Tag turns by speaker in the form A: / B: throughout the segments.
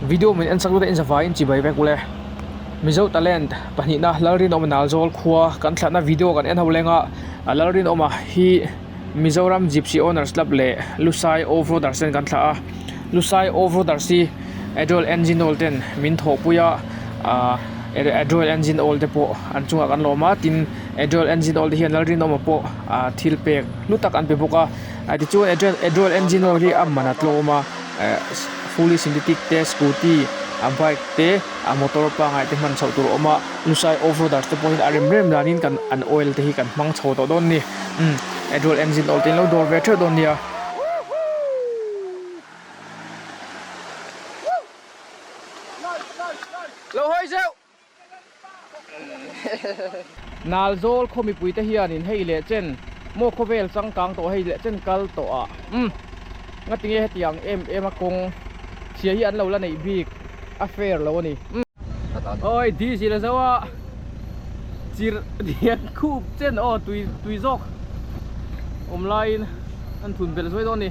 A: Video min en chak lut a inzavaiin chibai vek ule. Mizo Talent pahnihna Lalrinawma Nalzawl khua kan thlatna video kan en ho leng a, Lalrinawma hi Mizoram Gypsy Owners Club leh Lusai Off-roaders ten kan thlah a. Lusai Off-roaders hi Adroel Engine Oil ten min thawhpui a, Adroel Engine Oil te pawh an chungah kan lawm a, tin Adroel Engine Oil te hian Lalrinawma pawh thil pek hlu tak an pe bawk a. Tichuan Adroel Engine Oil hi a man a tlawm a, fully synthetic te scooty a bike te a motor pangngai te hman chhoh tur a awm a lusai off roaders te pawh hian a rem rem danin kan an oil te hi kan hmang chho tawh dawn a ni umm Adroel engine oil te in lo dawr ve theuh dawn nia. Lo hawi zeuh. Nalzawl khaw mipui te hianin hei leh chen maw khawvel changkang tawh hei leh chen kal tawh ah umm ngatinge hetiang em em a kawng chhia hi an lo la neih bik a fair lo a ni umm. Awi diesel a zo a chirh dian khup chen aw tui tui zawk awm laiin an thun belh zuai dawn a ni.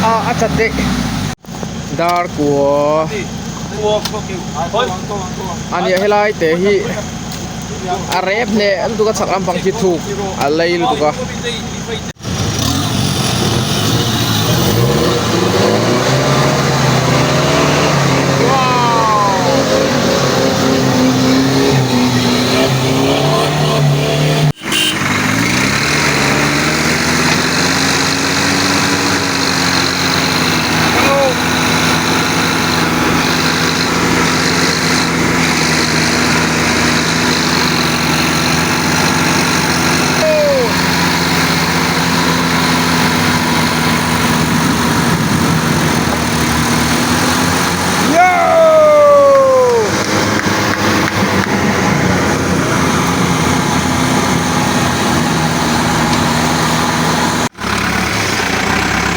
A: A a chat daih dar kua a nia helai te hi a rep hneh lutuk a chhak lampang khi thuk a lei lutuk a.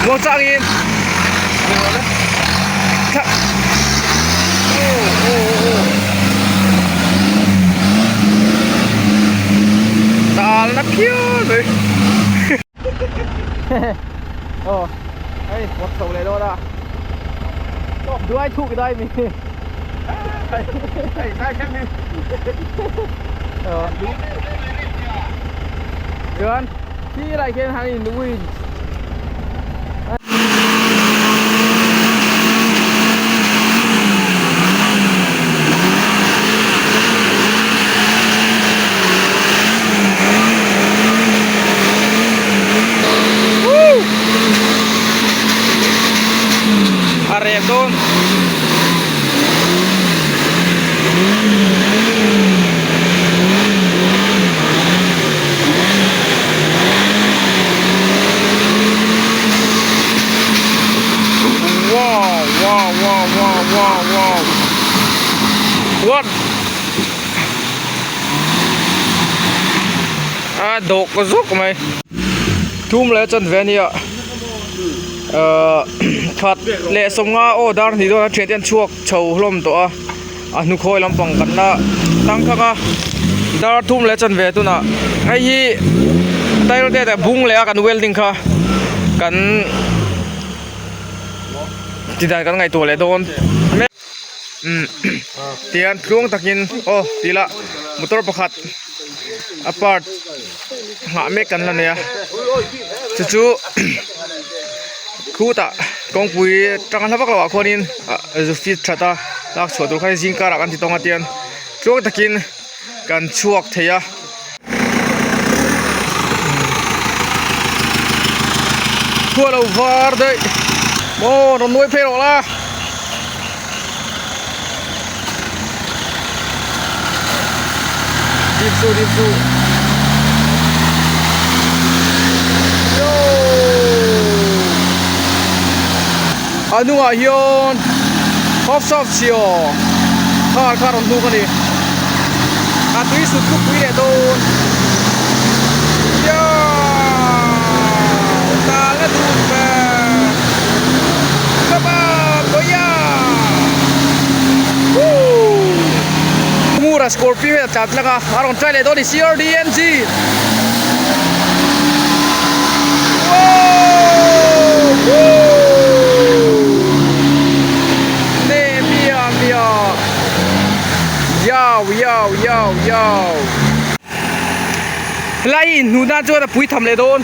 A: Muangchangin Tal na phian mai Aw hei vawt chho leh dawn a Duai thuk dai mi Chuan khi lai khian han in winch A rep dawn. Wow wow wow wow wow wow What A dawk zawk mai Thum leh chan ve ania Ahh khat leh sawmnga aw dar hnih dawn a thian te an chhuak chho hlawm tawh a a hnukhawi lampang kan la tang khak a dar thum leh chanve tunah hei hi tile te ah bung leh a kan welding kha kan tidan kan ngaihtuah leh dawn mek umm tihian tluang takin aw tih lah motor pakhat a part nghah mek kan la nei a chu chu khutah kawngpui tang hla vak loh ah khuanin zu fit that a lak chhuah tur khan zing karah kan ti tawng a tian tluang takin kan chhuak thei a. Khua lo var daih maw rawn nuai phei rawh la. Dip su dip su. Yo. A hnungah hian hawp sawp chhiaw car kha rawn hnuk a ni. A tui sut tluk pui leh dawn. Yo. Tal na dun ve. Come on boy. tlan tlang a a rawn try leh dawn a ni CRDNG ne miah miah yau yau yau yau helai hi inhnuh nan chuan a pui tham leh dawn.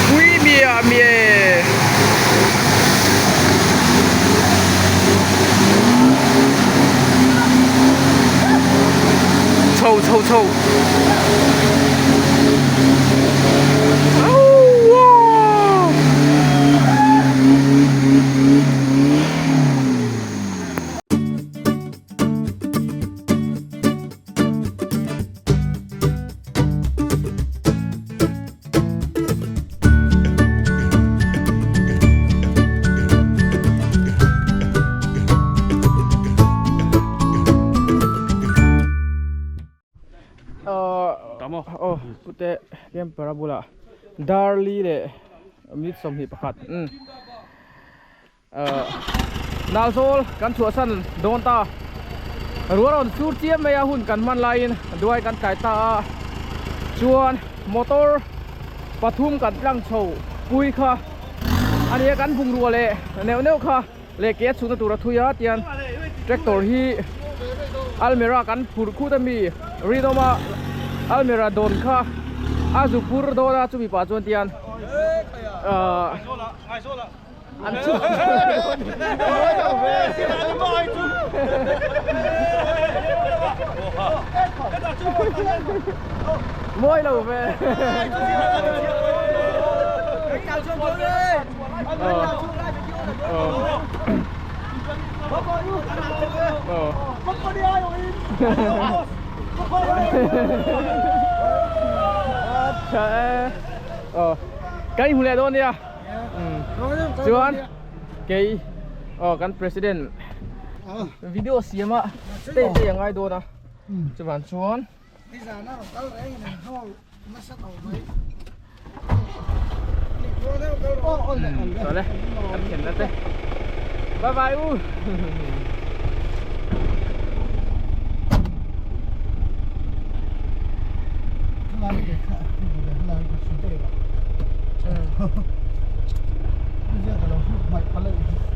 A: Pui miah miah e. Chho chho chho. Aw pute camper a bulah darli leh minute 21 umm Nalzawl kan chhuahsan dawn ta ruah rawn sur chiam mai a hun kan hman laiin duai kan tlai ta a chuan motor pathum kan tlang chho pui kha a nia kan bungrua leh neuh neuh kha leh ke a chhukna tur a thui a tian tractor hi almera kan phurh khut ami rinawma almera dawn kha a zu phur dawn a chumi pah chuan tian ahh an chhuak mawi lo ve Kan inhmu leh dawn nia chuan kei aw kan president video siam a tei tei a ngai dawn a chuvan chuan Chawlh e kan thlenna te bye bye u.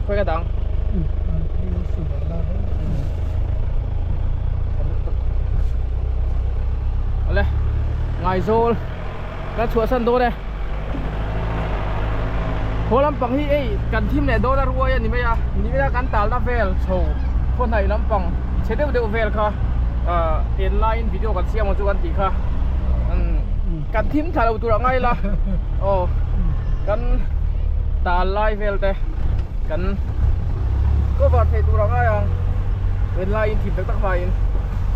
A: Khawi ka dang. Awle Ngaizawl kan chhuahsan dawn e Khaw lampang hi ei kan thim leh dawn a ruai a ni mai a ni mai a kan talna vel chho khaw hnaih lampang chhe deuh deuh vel kha ah en laiin video kan siam ang chu kan tih kha kan thim thla lo tur a ngai la aw kan tal lai vel te kan cover thei tur a ngai ang en laiin thim tak tak hmain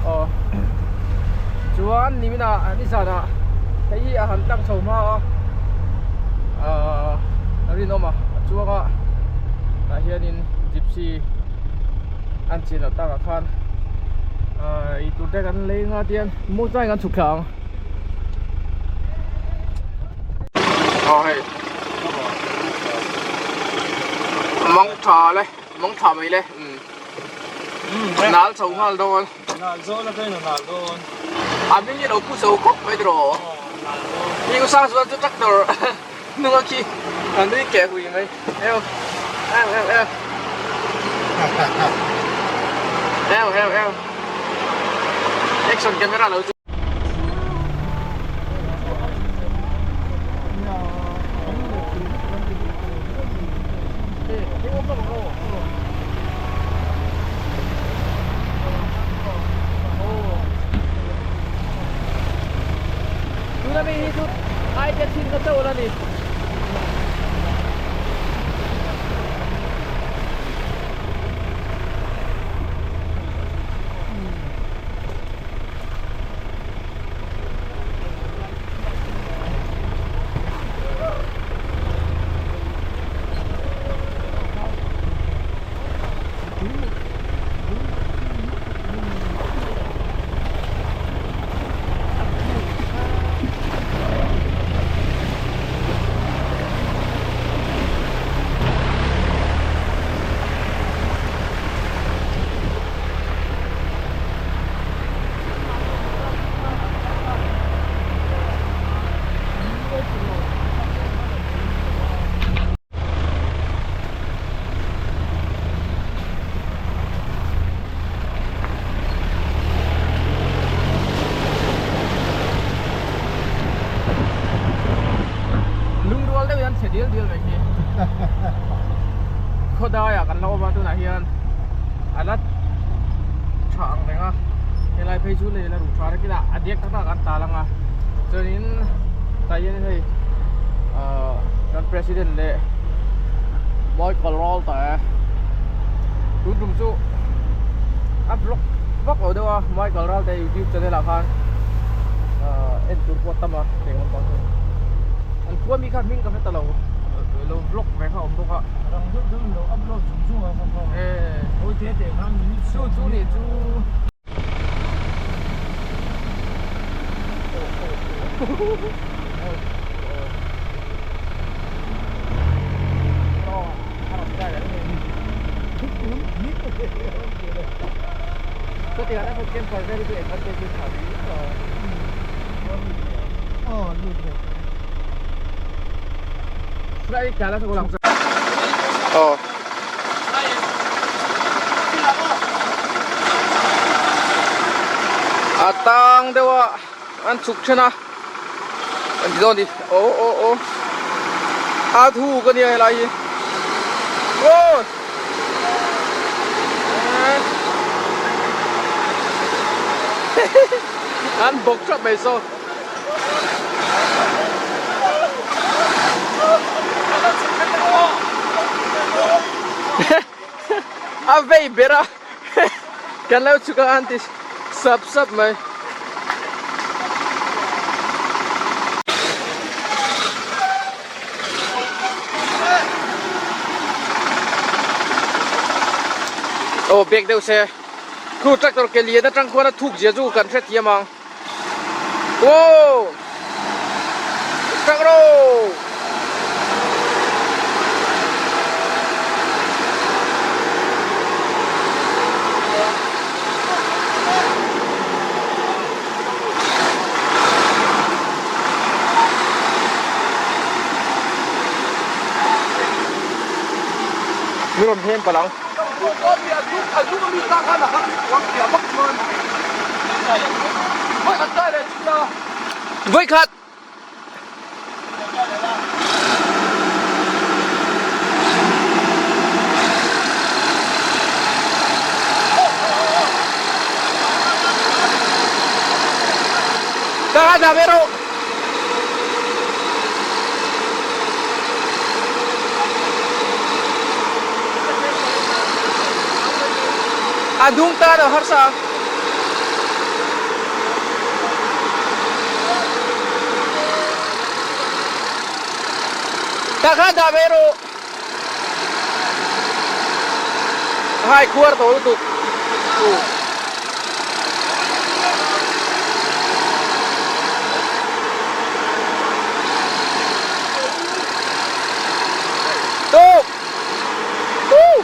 A: aw chuan niminah nizanah hei hi a han tlang chho hma a ahh rinawm a a chuang a tah hianin gypsy an chin loh takah khan ahh eitur te kan lei nga tian muangchangin kan chhuk thla ang aw hei mawng tha le mawng tha mai le umm nal chho nghal dawn
B: nal zawl a kain a nal dawn
A: a hming hi lo pu chho khawp mai tiraw ni ku sang chuan chu tractor hnung a khi a nui keh hui mai eu eu eu eu eu eu eu action camera lo chu Tuna mi hi chu ai te thin ka chauh la ni. dial mai khi. Khawdaiah kan la awm a tunah hian a la tha ang reng a, helai phei chu lei la ruh tha rekin a a diak tak tak an tal ang a, chuanin tah hian hei ahh kan president leh Michael Ralte tun tum chu a vlog vak lo deuh a Michael Ralte youtube channel ah khan ahh en tur pawh a tam a heng lampang hi an khua mi kha hming ka hre ta lo lo vlog ve kha a awm bawk a.
B: Rang deuh deuh in lo upload zung zung a kha kha hawi te te khan minute
A: chu chu nih chu. A tang deuh a an chhuk then a an ti dawn ni aw aw aw a thuk a nia helai hi aw an bawk thap mai saw. A vei ber a kan lo chhuk a an ti sap sap mai. Aw bag deuh se khu tractor ke lian atang khuan a thuk zia chu kan hrethiam ang. Wow! Truck ro! Mi rawn hem palh ang. Vawikhat! Ka ka dah ve rawh. A hnung tan a harsa ang. Tah khan dah ve rawh. Hai khuar tawh lutuk. Tuk! Woo!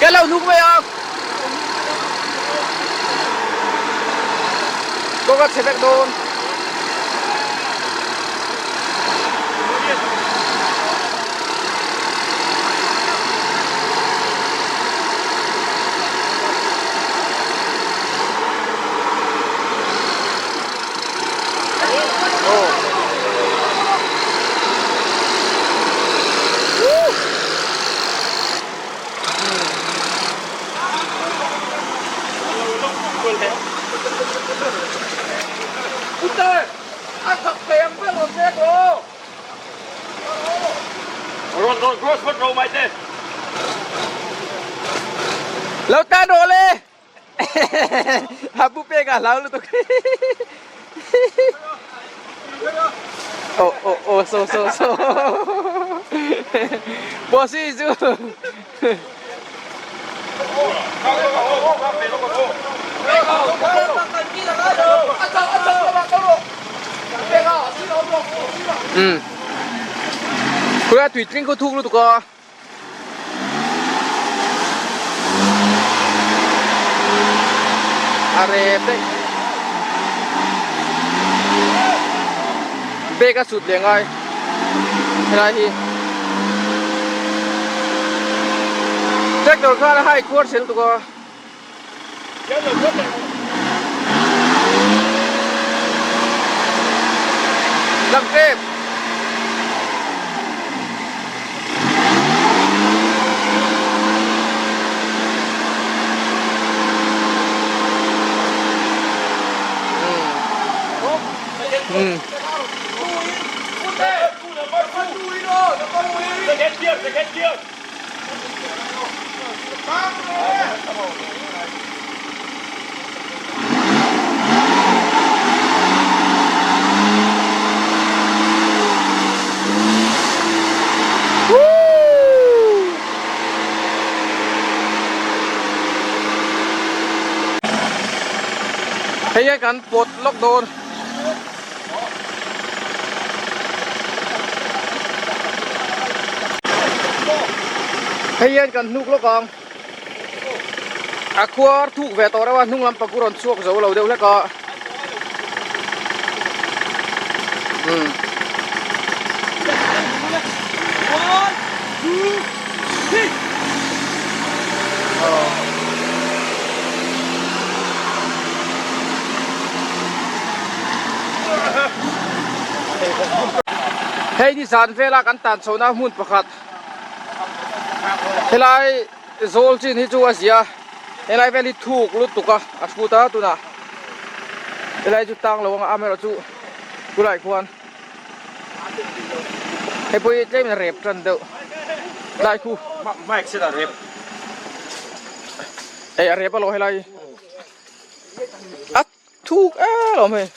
A: Ka lo hnuk mai ang. Kawng a chhe vek dawn. Lo tan rawh le! A pu pek a hlau lutuk. Oh oh oh so so so. Bosi chu. Um. Khua tui tling ko thuk lutuk a. A rep daih. Bag a sut leh ngai helai hi tractor khan a hai khuar sel tuk a. Lang tep. Hei hian kan pawt lawk dawn. Hei hian kan hnuk lawk ang. A khuar thuk ve tawh reuh a, hnung lam pakûr rawn chhuak zo lo deuh hlek a. Umm. Hei ni zan vela kan tan chhohna hmun pakhat helai zawl chin hi chu a zia helai vel hi thuk lutuk a a hrut a tunah helai chu tang lo anga amaherawhchu tunah khuan hei pawh hi tlem in a rep tan deuh tlai khu hei a rep alawm helai a thuk em awm hei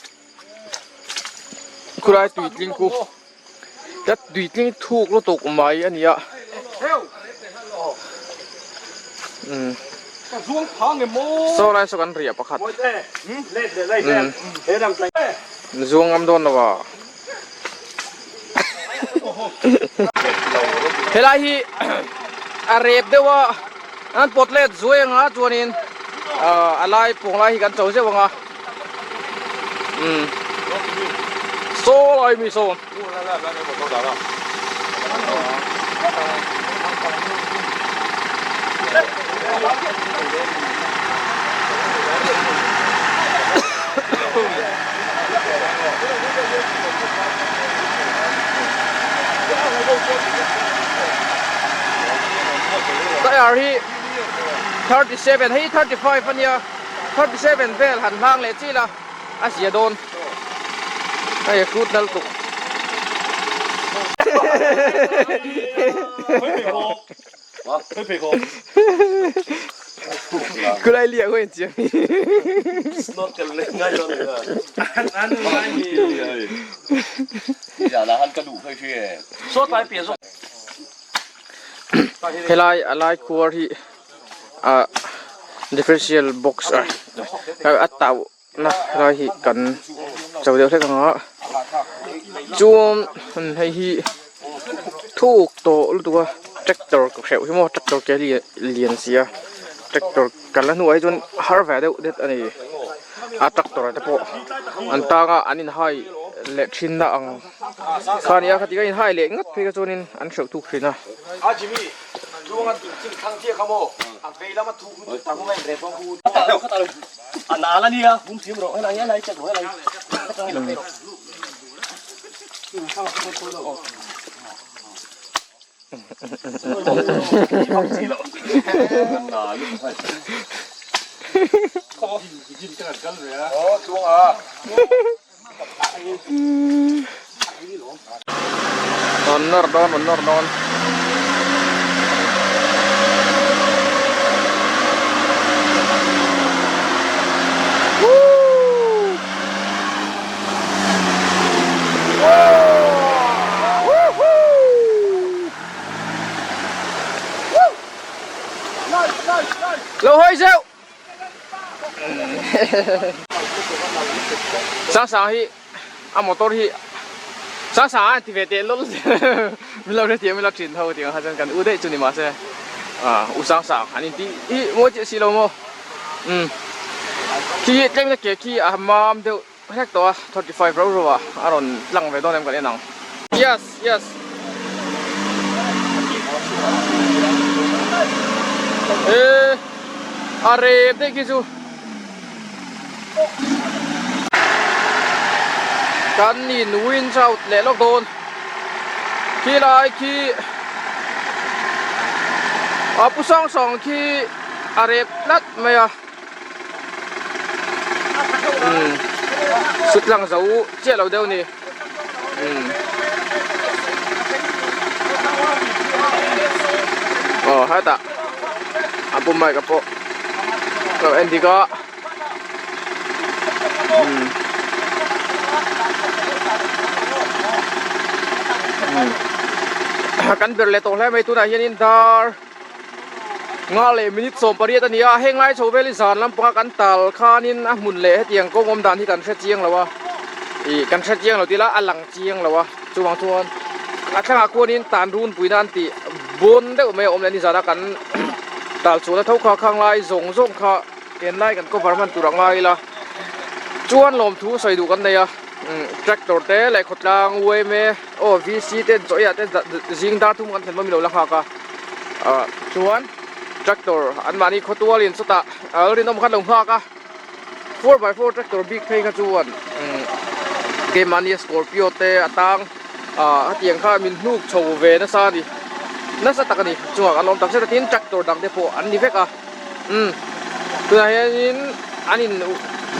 A: khulai tui tling khu tlat tui tling thuk lutuk mai a ni a umm saw lai saw kan riah pakhat umm zuang ngam dawn lo a helai hi a rep deuh a an pawt let zuai anga chuanin ah a lai pawng lai hi kan cho zeuh anga umm saw lai mi sawn. Tyre hi 37 hei 35 ania 37 vel han hlang leh chil a a zia dawn hei a hrut nal tuk. Khulai liah khaw in chiang hi. Helai a lai khuar hi ah differential box a a tauh na helai hi kan cho deuh hlek ang a chuan hei hi thuk tawh lutuk a tractor ka hreuh hi maw tractor ke lian si a tractor kal a hnuah hi chuan har ve deuh det a ni a tractor te pawh an tang a an inhai leh thin na ang kha a ni a khati a inhai leh ngat phei kha chuanin an hreuh thuk thin a. An nawr dawn an nawr dawn. Lo hawi zeuh. Sang sang hi a motor hi sang sang a ti ve teh lawlh min lo hrethiam ila thin ho tih ang kha chuan kan u daih chu ni mahse ah u sang sang an inti hi mawi chiah si lo maw umm khi hi tlem na ke khi a mam deuh hlek tawh a 35 rau rau ah a rawn tlang ve dawn em kan en ang yes yes e a rep daih khi chu. Kan in winch out leh lawk dawn khi lai khi a pu sang sang khi a rek tlat mai a umm sut lang zo chiah lo deuh a ni umm aw hetah a pu mic a pawh ka lo en dik a. Kan ber leh tawh hle mai tunah hianin dar nga leh minute 18 a ni a heng lai chho vel hi zan lampanga kan tal khanin a hmun leh hetiang kawng awm dan hi kan hre chiang lo a ih kan hre chiang lo tih lah a lang chiang lo a chuvang chuan a thlangah khuanin tan runpuina an tih bawn deuh mai a awm leh a ni zana kan tal chhuahna tho kha khang lai zawng zawng kha. Tunlai kan cover hman tur a ngai ila chuan lawmthu sawi duh kan nei a tractor te leh khawtlang yma aw vc te chaw eiah te zing dar thum kan thlen pawh milo la nghak a ah chuan tractor an mahni khawtualin chutah a rinawm khan lo nghak a 4x4 tractor bik phei kha chuan keimahni scorpio te a tang ah hetiang kha min hnuk chho ve nasa a ni nasa tak a ni chungah kan awm tak zet a tin tractor dang te pawh an ni vek a. Umm tunah hianin an in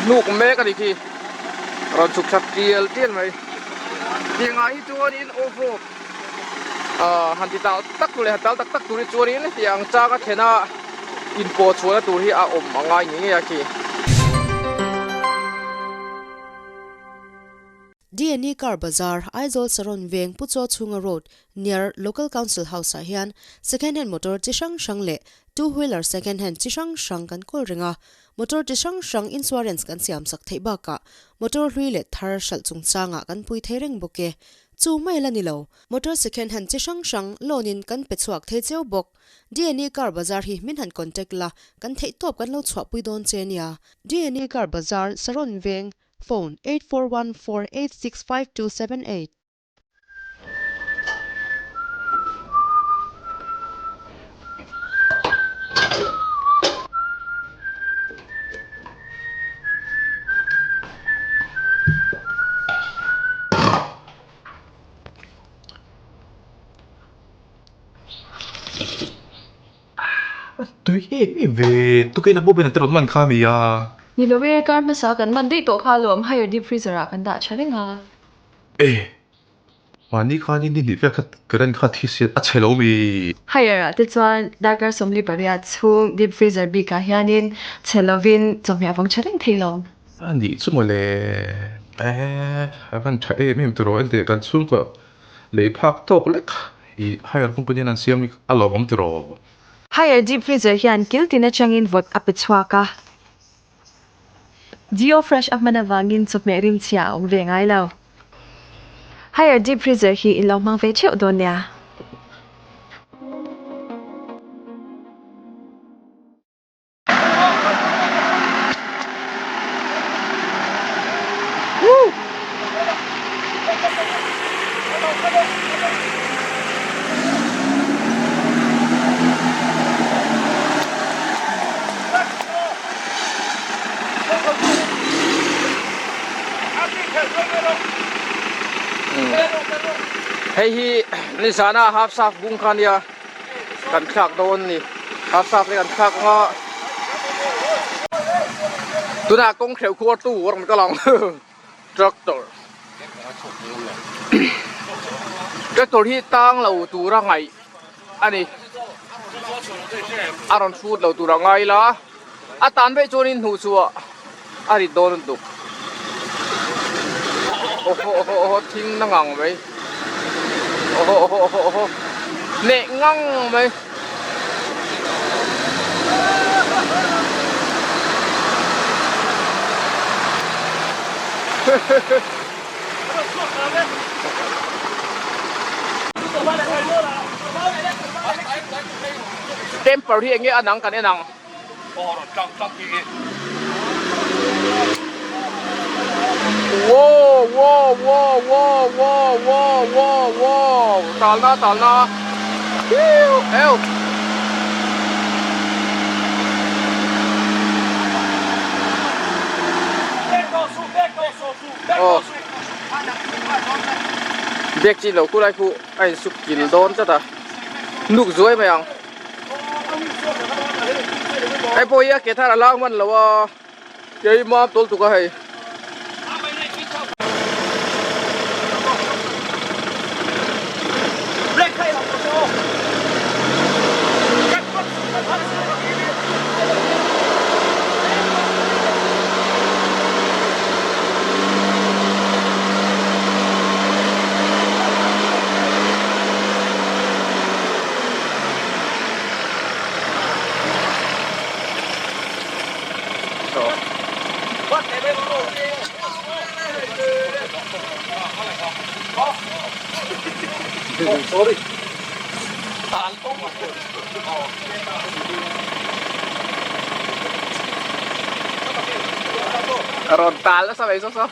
A: hnuk mek a ni khi rawn chhuk thla tial tial mai tiangah hi chuanin off road ah han ti tak tak tur leh han tal tak tak tur hi chuanin hetiang chang a thlen a inpawh chhuahna tur hi a awm a ngai ngei ngei a khi.
C: Dne Car Bazar, Aizawl Saron Veng Pu Chaw Chhunga Road, near Local Council House ah hian second hand motor chi hrang hrang leh two wheeler second hand chi hrang hrang kan kawl reng a. Motor chi hrang hrang insurance kan siam sak theih bakah motor hlui leh thar hralh chungchangah kan pui thei reng bawk e. Chu mai la ni lo, motor second hand chi hrang hrang loan in kan pe chhuak thei cheu bawk. Dne Car Bazar hi min han contact la, kan theihtawp kan lo chhuahpui dawn che nia. Dne Car Bazar, Saron Veng, Phone, 8414865278.
D: Tui em em ve, tukin a bawp in a te rawn man kha a ni a.
E: Ni lo e, kar hmasa kan man daih tawh kha alawm, higher deep freezer ah kan dah tha reng a.
D: E, mahni khan in ni hnih vel kha current kha thi si a chhe lo mi.
E: Higher ah te chuan darkar 48 chhung deep freezer bik ah hianin chhe lovin chawhmeh a vawng tha reng thei lo.
D: A nih chu mawle, e a van tha em em tiraw enteh kan chhungkaw Lei phak tawk lek i hire company an an siam hi a lawmawm tiraw?
E: Hire deep freezer hian kil tin atangin vawt a pe chhuak a. Geo Fresh a hman avangin chawhmeh rimchhia a awm ve ngai lo. Hire deep freezer hi in lo hmang ve theuh dawn nia.
A: Hei hi nizana half saf bung kha nia. Kan thlak dawn a ni a thlak hi kan thlak anga tunah kawng hreuh khuar tu a rawn kal ang tractor tractor hi tang lo tura ngaih a ni a rawn hrut lo tura ngai ila a tan veih chuanin hnuh chhuah a rit dawn lutuk awhaw awhaw awhaw thing na ngang mai awhaw awhaw awhaw awhaw hneh ngang mai. Temper hi enge a nang kan en ang. Wow wow wow wow wow wow wow wow talna talna hiu eu Biak chi loh khu lai khu a insuk kil dawn tlat a, nuk zuai mai ang. Hei pawh hi a ke thar a lang hman lo a, keimah tawl tuk a hei. Rawn tal nasa mai saw saw.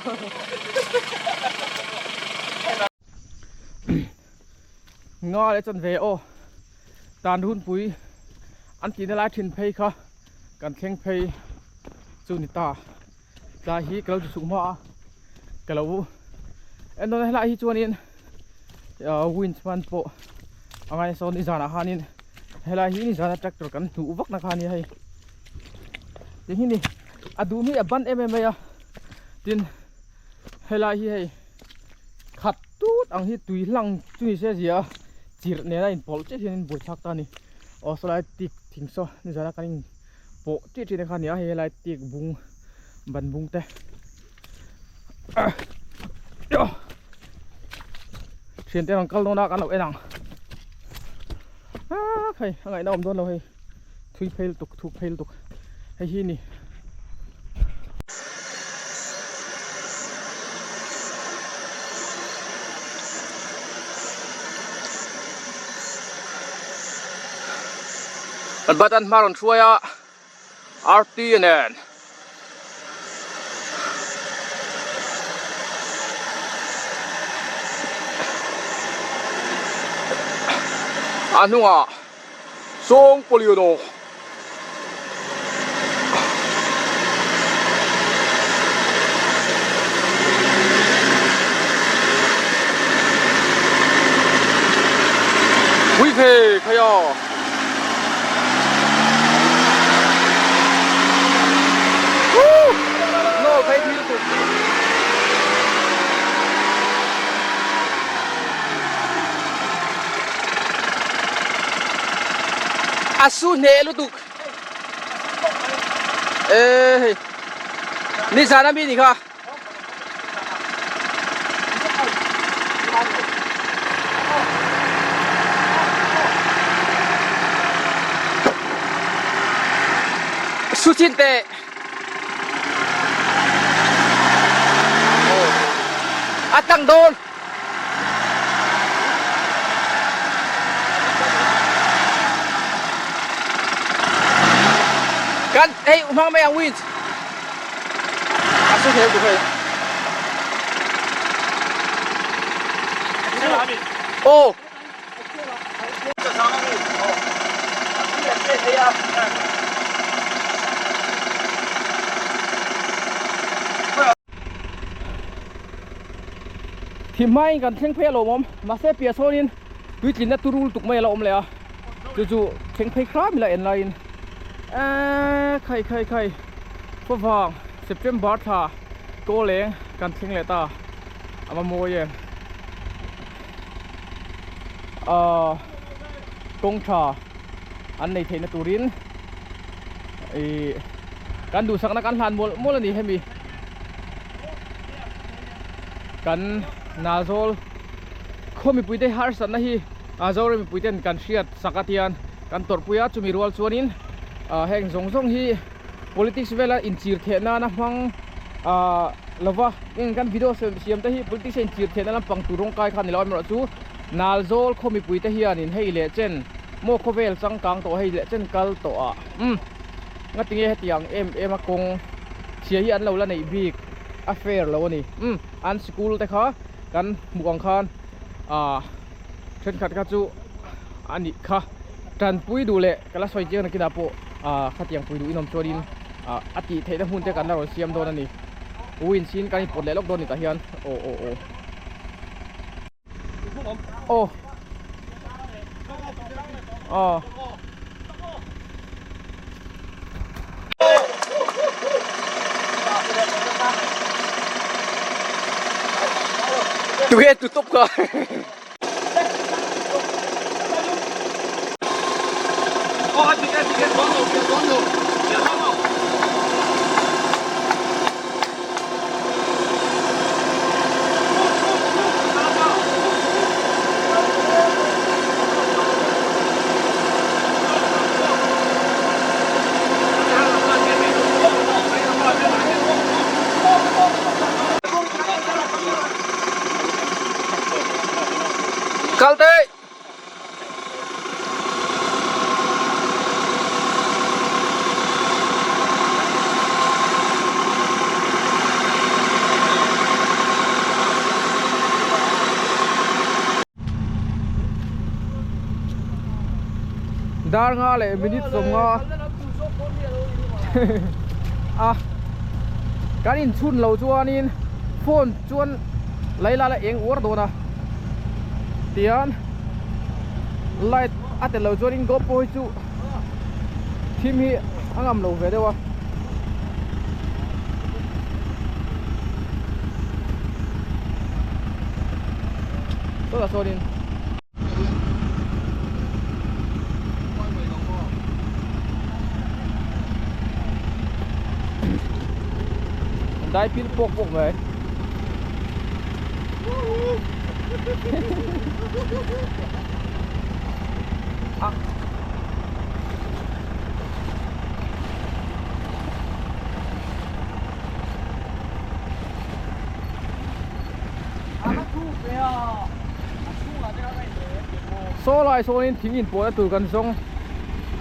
A: Nga leh chuan ve aw tan hunpui an tihna lai thin phei kha kan thleng phei chu ni ta tlai hi ka lo ti chhuk hma a ka lo en dawn a helai hi chuanin winch hman pawh a ngai sawn nizanah khanin helai hi nizana tractor kan hnuh vak na kha a nia hei ti hi ni a duh mi a ban em em mai a tin helai hi hei khat tut ang hi tui hlang chu ni se zia chirh nena inpawlh chiah hian in buaithlak ta a ni aw sawlai tik thing saw nizana kan in pawh tih thin kha a ni a hei helai tik bung ban bung te thian te rawn kal dawn a kan lo en ang ah hei a ngaihna awm dawn lo hei thui phei lutuk thuk phei lutuk hei hi ni. Button hma rawn hruai a RT nen a hnungah sawng pawlian aw. Pui ve khai a. No phei thil tuk. A su hneh lutuk. E hei. Nizan a mi ni kha. Su chin teh. A tang dawn. Kan hei hmang mai ang winch. A su hel tu hei. Oh. Thim hmain kan thleng phei a lawmawm mahse piah sawnin tuitlinna turul tuk mai a la awm leh a chu chu thleng phei hram ila en laiin eee khai khai khai khawvang September thla kawl eng kan thleng leh ta a va mawi em ahh kawng tha an nei theihna turin ih kan duhsakna kan hlan mawlh mawlh a ni hemi. Kan Nazawl khaw mipuite harsatna hi Zoram mipuiten kan hriat sak a tian kan tawrhpui a, chumi rual chuanin heng zawng zawng hi politics vela inchir theh nana hmang lova heng kan video siam te hi politics a inchir thehna lampang tur rawng kai kha a ni lo amaherawh chu Nalzawl khaw mipuite hianin hei leh chen maw khawvel changkang tawh hei leh chen kal tawh ah umm. Ngatinge hetiang em em a kawng chhia hi an lo la neih bik a fair lo a ni. Umm an sikul te kha kan hmuh ang khan ah thenkhat kha chu a nih kha tanpui duh leh ka la sawi chiang nakinah pawh ah khatiang pui duh inawm chuanin ah a tih theihna hmun te kan la rawn siam dawn a ni. Winch in kan inpawt leh lawk dawn ni tah hian aw aw aw. Aw. Aw. Tuge tu top ka. Kal teh. Dar nga leh minute sawmnga a kan inchhun lo chuanin phone chuan Laila la eng uar dawn a tian light a tel lo chuanin GoPro hi chu thim hi a ngam lo ve deuh a. Sawtah sawnin. Dai pil pawk pawk mai. Ah. Saw lai sawnin thing inpawhna tur kan zawng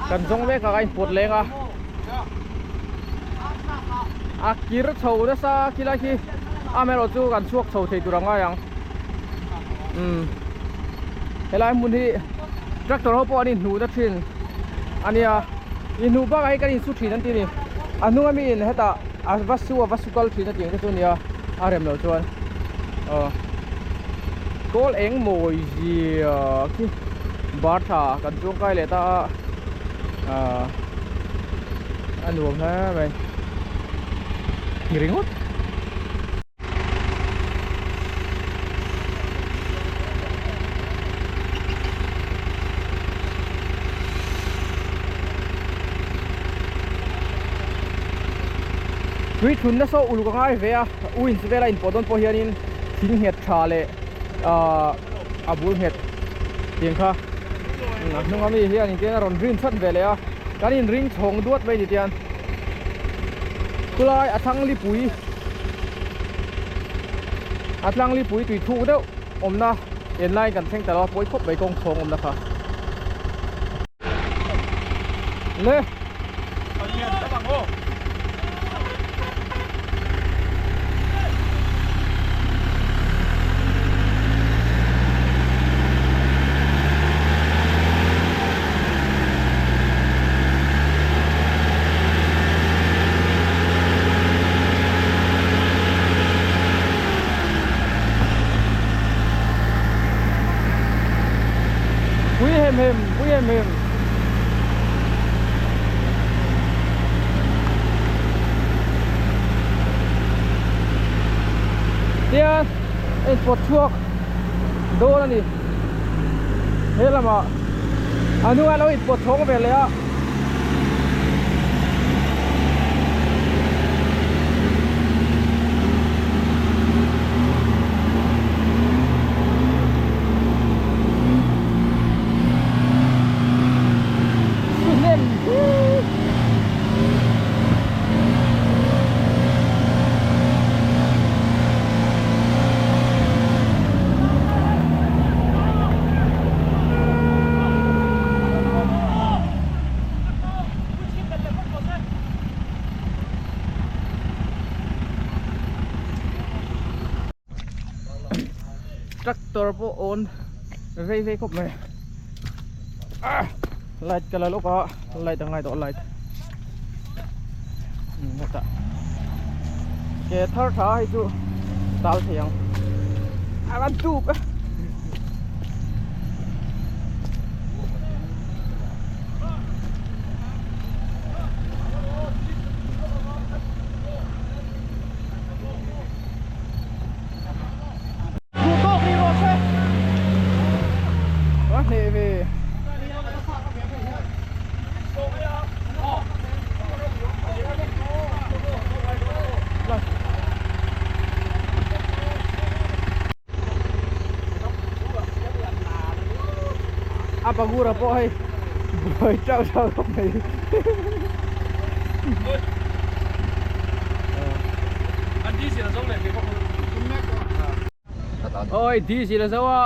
A: kan zawng mek a ka inpawt leng a a kir chho nasa khilai khi amaherawh chu kan chhuak chho thei tur a ngai ang umm helai hmun hi tractor ho pawh an inhnuh na thin a nia inhnuh bakah hi kan insu thin an ti a ni a hnung ami in hetah a va su a va su kal thin a tih ang te chu a nia a rem loh chuan aw kawl eng mawi zia khi bar tha kan chuang kai leh ta a ah a nuam hle mai ni ringawt. Tui thunna saw uluk a ngai ve a u in vela inpawh dawn pawh hianin thing nghet tha leh ahh a bul nghet tiang kha a hnung ami hian in tian a rawn rin chhan ve leh a kan inring chhawng duat mai ni tian khulai a thlang lipui a tlang lipui tui thuk deuh awmna en laiin kan thleng ta lo a pawi khawp mai kawng chhawng awmna kha le. Pui hem hem, pui hem hem. Tian en pawt chhuak dawn a ni. He lamah a hnungah lo inpawt chhawng ve leh a. Tractor pawh awn vei vei khawp mai light ka la lawk a light a ngai tawh light hetah ke thar tha hei chu tal thei ang a van tup e. Pangura pawh hei buai teuh teuh khawp mai. Oi diesel a zo a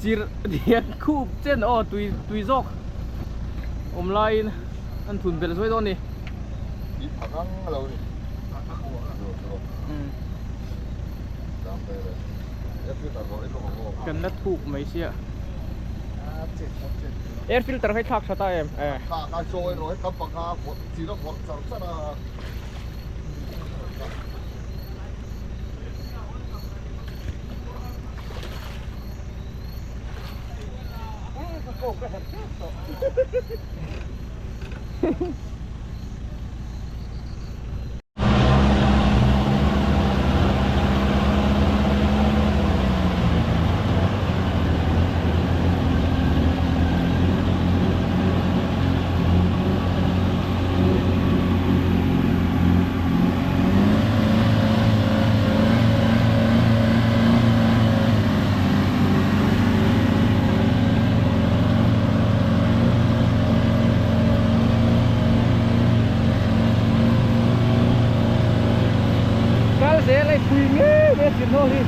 A: chirh dian khup chen aw tui tui zawk awm laiin an thun belh zuai dawn a ni. Kan la thuk mai sia. Air filter kha i thlak tha ta em? Kal zel a pui ngei mai a thir ho hi.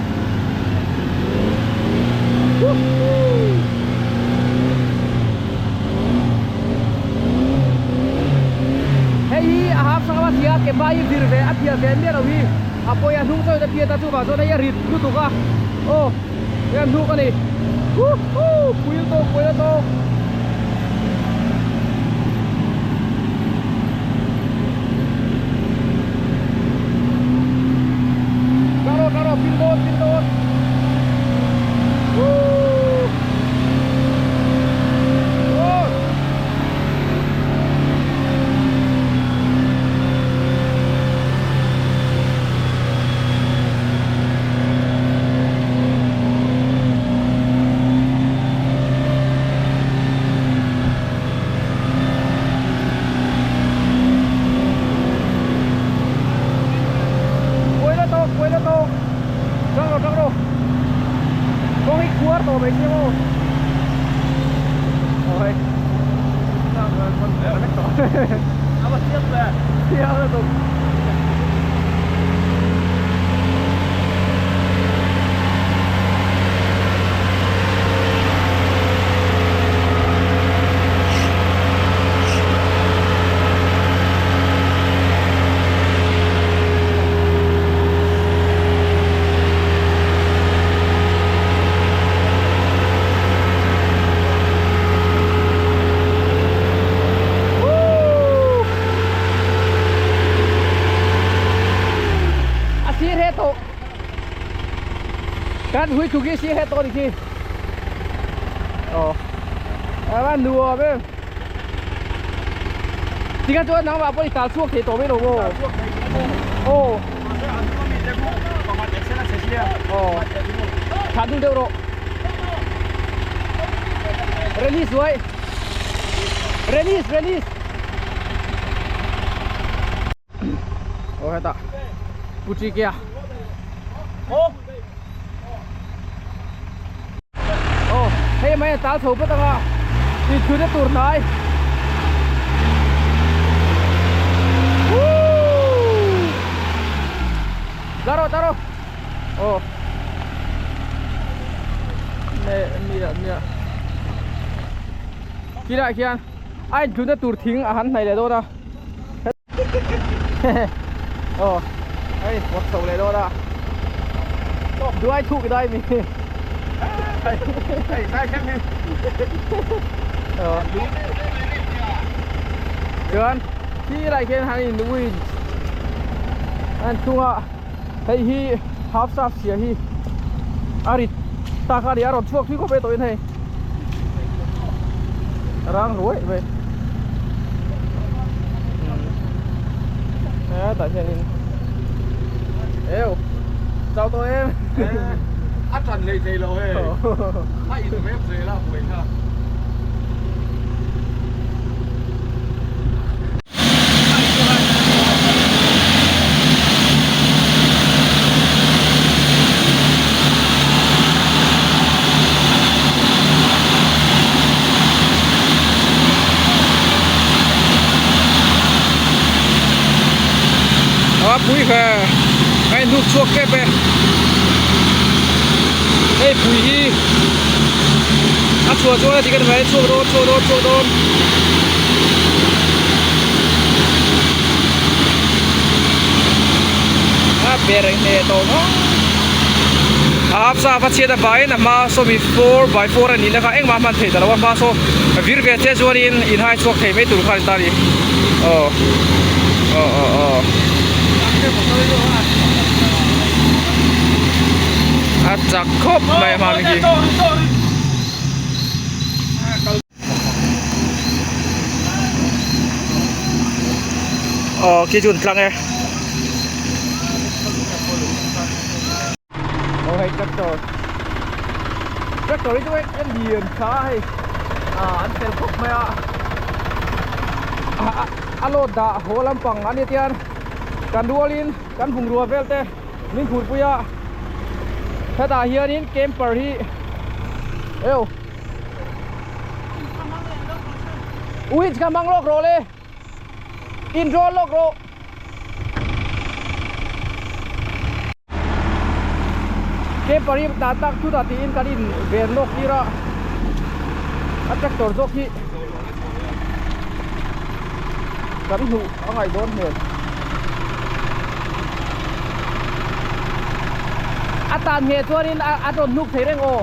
A: Hei hi a hap hrang a tia ke bai vir ve a piah ve miah lo hi a pawi a hnung chauhin a piat a chuvang chuan hei a rit lutuk a aw hei a hnuk a ni huhuu pui lutuk pui lutuk. Taro taro pin dawn pin dawn Woo Woo Kuai la tawk kuai la tawk Tang rawh tang rawh Kawng hi khuar tawh mai sia maw Aw hei A va chiang ve Chiang lutuk A sir he tawh Kan hui thuk hi a sir he tawh a ni khi Aw A nuam em Tikhan chuan nangmah pawh i tal chhuak thei tawh mai lo maw? Aw. Aw. Thah dul deuh rawh. Release uai. Release release. Aw hetah Puchikia. Aw. Aw hei mai a tal chho phawt anga inchhunna tur hnai Woo La rawh la rawh Aw Ne mi lah mi lah Tilai khian a inchhunna tur thing a han hnaih leh dawn a. Aw hei pawt chho leh dawn a duai thuk dai mi
D: hei sai khem hi
A: aw chuan khi lai khian han in winch an chunga hei hi half saf sia hi a rit tak a ni a rawn chhuak thui khawp mai tawhin hei rang ruai mai hetah hianin eu chau tawh em
D: a tan hlei thei lo hei a in rep zel a buai kha.
A: A pui ve a inhnuk chhuak tep e. Hei pui hi a chhuah chuan a ti ka ni mai chhuak dawn chhuak dawn chhuak dawn. A ber hneh tawh vang. A hapsa a va chhiat avangin a hma sawmi 4x4 a nihna kha engmah a hman theih ta lo a hma saw vir ve che chuanin inhai chhuak thei mai tur kha a ni ta a ni. Aw aw aw aw a chak khawp mai a hma mi hi. Aw khi chu an tlang e. Aw hei tractor tractor hi chu hei a lian tha a hei ah an fel khawp mai a a load dah haw lampang a nia tian kan rualin kan bungrua vel te min phurpui a hetah hianin camper hi eo Ui ka hmang lawk rawh le in draw lawk rawh. Camper hi dah tak thut ah tiin kan in ven lawk tir a a tractor zawk hi kan hmuh a ngaih dawn hmel. A tan ngheh chuanin a rawn hnuk thei reng aw.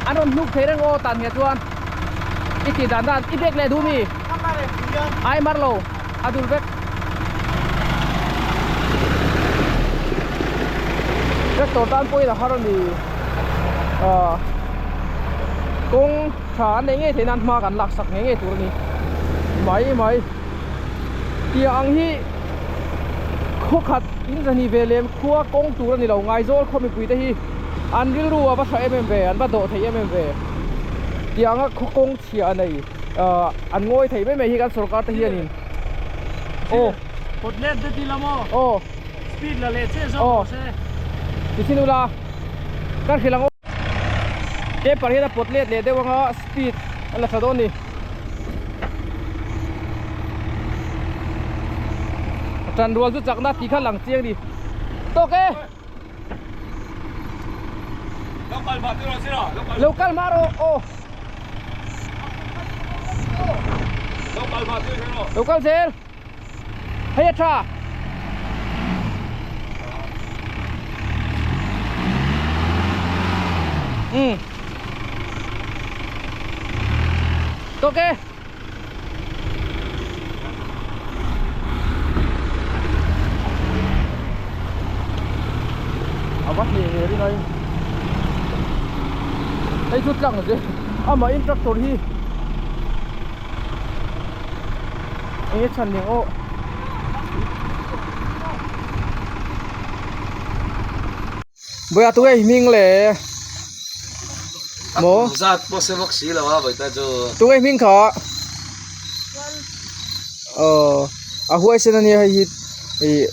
A: A rawn hnuk thei reng aw tan ngheh chuan i tih dan dan i bek leh duh mi ai mar lo a dul vek tractor tan pawhin a har a ni ah kawng tha an neih ngei theih nan hma kan lak sak ngei ngei tur a ni mai mai tiang ang hi khawkhat in zahnih ve lem khua kawng tur a ni lo Ngaizawl khaw mipui te hi an rilru a va tha em em ve an va dawh thei em em ve tiang a khaw kawng chhia a nei ah an ngawi thei mai mai hi kan sorkar te hianin aw
B: Kawt let te ti la maw
A: aw
B: speed la leh chiah zawk rawh se
A: ti chin ula kan hrilh ang aw paper hian a pawt let leh deuh anga speed a la tha dawn a ni. Tan rual chu chakna tih kha lang chiang ni tawk e lo kal hma rawh aw lo kal zel hei a tha um tawk e. A va hneh ve ring ai hei chu tlang zel amah in tractor hi enge chhan ning aw Bawiha tunge i hming le maw
F: zat pawh se bawk si lo a vawi chu
A: tunge i hming kha aw a huaisen ania hei hi ih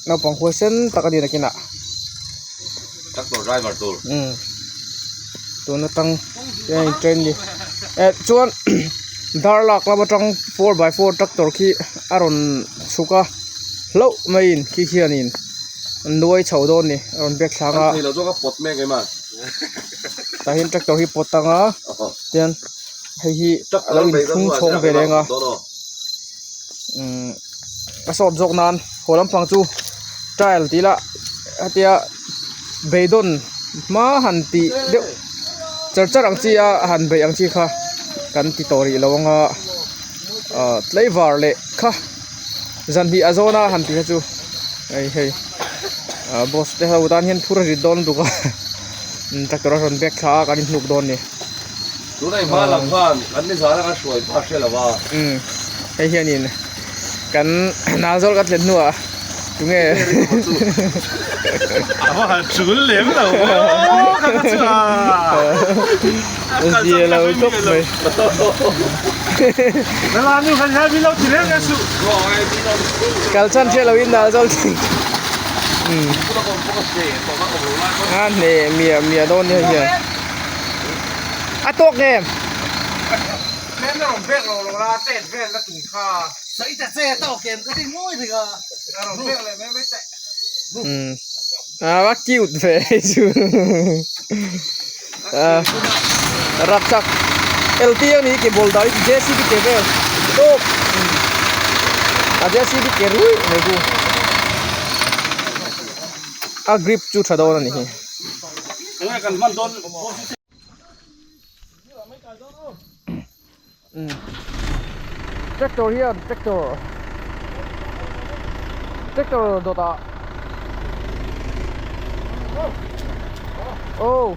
A: naupang huaisen tak a ni nakinah
F: tractor driver tur
A: umm tun atang hian in train ni eh chuan darlak lam atang 4x4 tractor khi a rawn chhuk a hlauh maiin khi khianin. Nuai chho dawn ni a rawn bek thlak a tah hian tractor hi pawt ang a tian hei hi a lo inchhung chhawng ve leng a umm a sawt zawk nan haw lampang chu tile tih ila hetia beidawn hma han tih deuh char char ang chi a han beih ang chi kha kan ti tawh rih lo ang a ah tlaivar leh kha. Zan hnih a zawn a han ti kha chu hei hei ah boss te ho tan hian phur a rit dawn lutuk a tractor a rawn back thla a kan inhnuk dawn a ni.
F: Tuna i hma lam khan kan ni zan a kan hruai pa hre lo va.
A: Umm hei hianin kan Nalzawl kan thlen hnuah tunge
B: A va han chul lem lo maw ka ka chu a.
A: Zia lo tawp mai. Kal chan hriat loin Nalzawl tih a hneh miah miah dawn nia hian a tawk em. Um a cute ve hei chu a rapchak LT a ni ke ball dah hi JCB ke vel tawp a JCB ke ruih mai chu a grip chu tha dawn a ni hi. Tractor hian tractor tractor dawt ah oh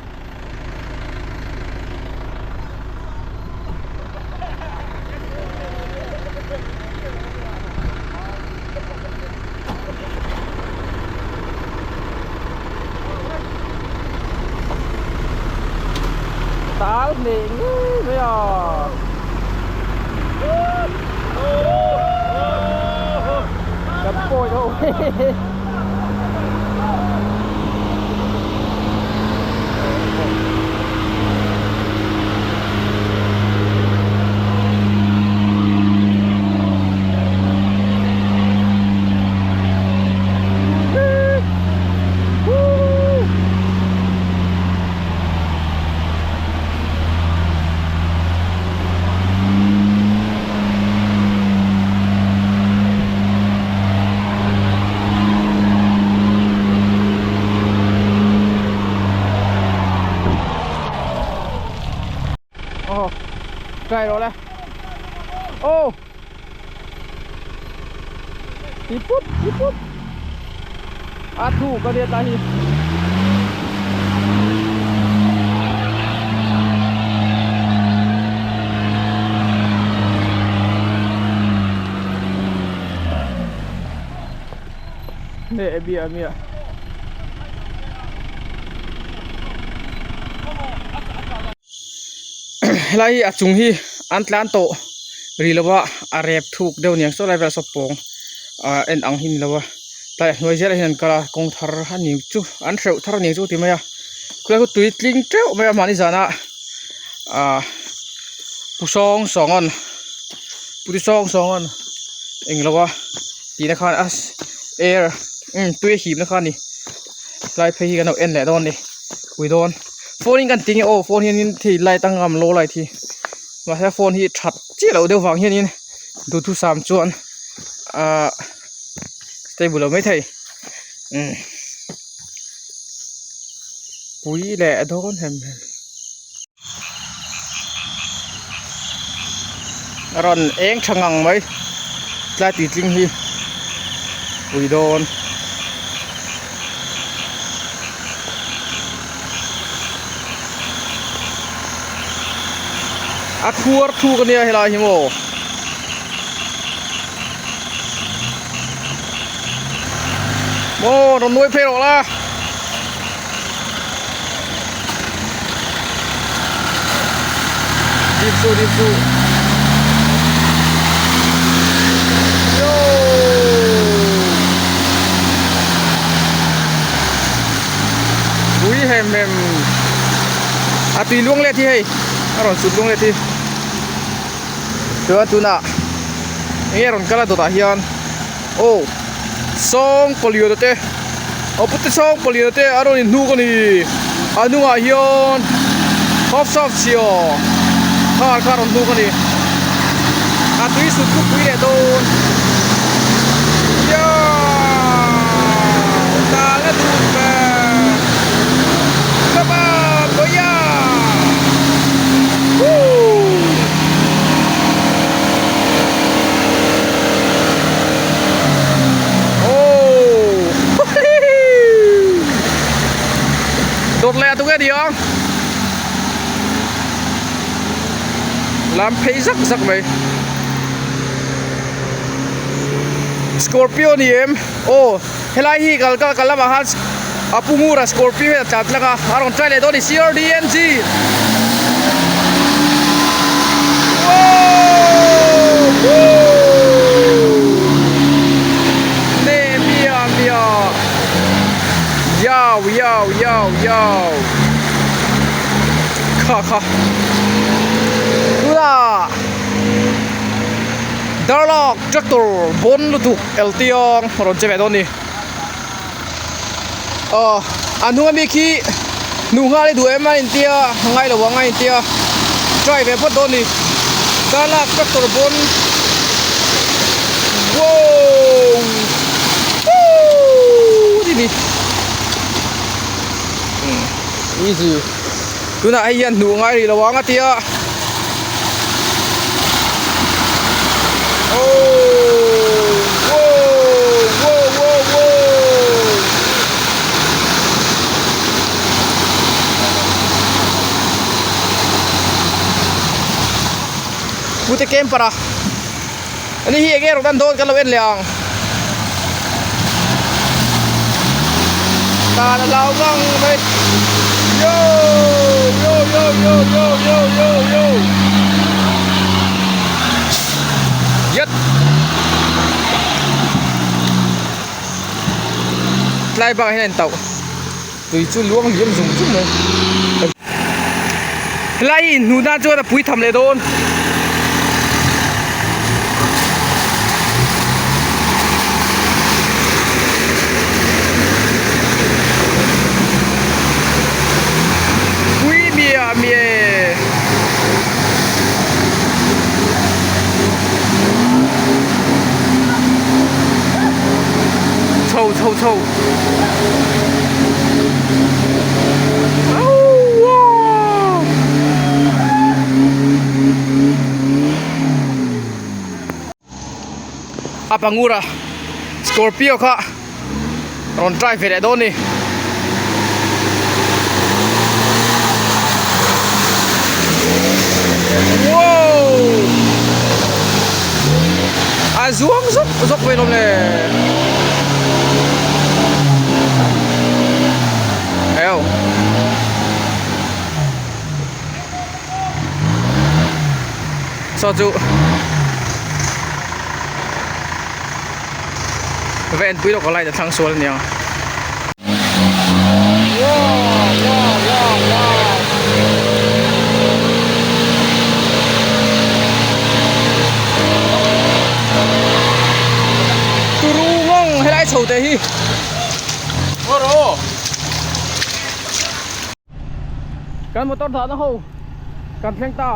A: Tal hneh ngei mai a. Kan pawi ho Aw try rawh le aw ti put ti put a thu ka nia tlai hi nè bia mia helai hi a chung hi an tlan tawh ri lo a a rep thuk deuh aniang saw lai velah saw pawng ah en ang hi ni lo a tlai a hnuai zelah hian an kal a kawng thar a ni chu an hreuh thar aniang chu ti mai a khulai khu tui tling teuh mai a mahni zanah ah pu sawng sawngawn pu ti sawng sawngawn englo a tihna khan a air umm tui a hipna kha a ni tlai phei hi kan lo en leh dawn a ni pui dawn phone in kan ti nge aw phone hian in thei light a ngam lo light hi mahse phone hi that chiah loh deuh vang hian in duhthusam chuan ahh stable lo maithei umm pui leh dawn hem hem. A rawn eng tha ngang mai tlai tuitling hi pui dawn. A khuar thuk ania helai hi maw. Maw rawn nuai phei rawh la. Dip su dip su. Yo. Pui hem hem. A tui luang let hi hei. A rawn sut luang let hi. Chuan tunah enge rawn kal a dawtah hian aw sawng palian te aw pute sawng palian te a rawn inhnuk a ni a hnungah hian hawp sawp chhia car kha a rawn hnuk a ni a tui sut chu pui leh dawn yaaa tal a dun ber come on bawia woo. Dawt leh a tuk e ni ang lam phei zak zak mai Scorpio ni em aw helai hi kal kal kal lamah khan a pu ngura Scorpio hian a tlan tlang a a rawn try leh dawn a ni CRDNG Ne mia mia Yao yao yao yao Kha kha Tuna Darlak tractor bawn lutuk eltiang rawn che ve dawn a ni. Aw a hnung ami khi hnuh nghal i duh em a intia ngai lo ang a intia try ve phawt dawn a ni. Darlak tractor bawn wow woo ti ni easy tunah hei hian hnuh ngai rih lo ang a tia. Pute camper a ani hi enge rawh dan dawn kan lo en leh ang tan a hlau ngang mai yo yo yo yo yo yo yo yo yat tlai bakah hian a intauh tui chu luang liam zung zung mai helai hi inhnuh nan chuan a pui tham leh dawn. Pui miah miah e. Chho chho chho. A pangura scorpio kha rawn try ve leh dawn a ni. Wow! A zuang zawk zawk mai lawm le. Eo. Saw chu va enpui lawk a light a thlang sual aniang. Turu ngawng helai chho te hi. Kan motor dahna ho kan thleng ta.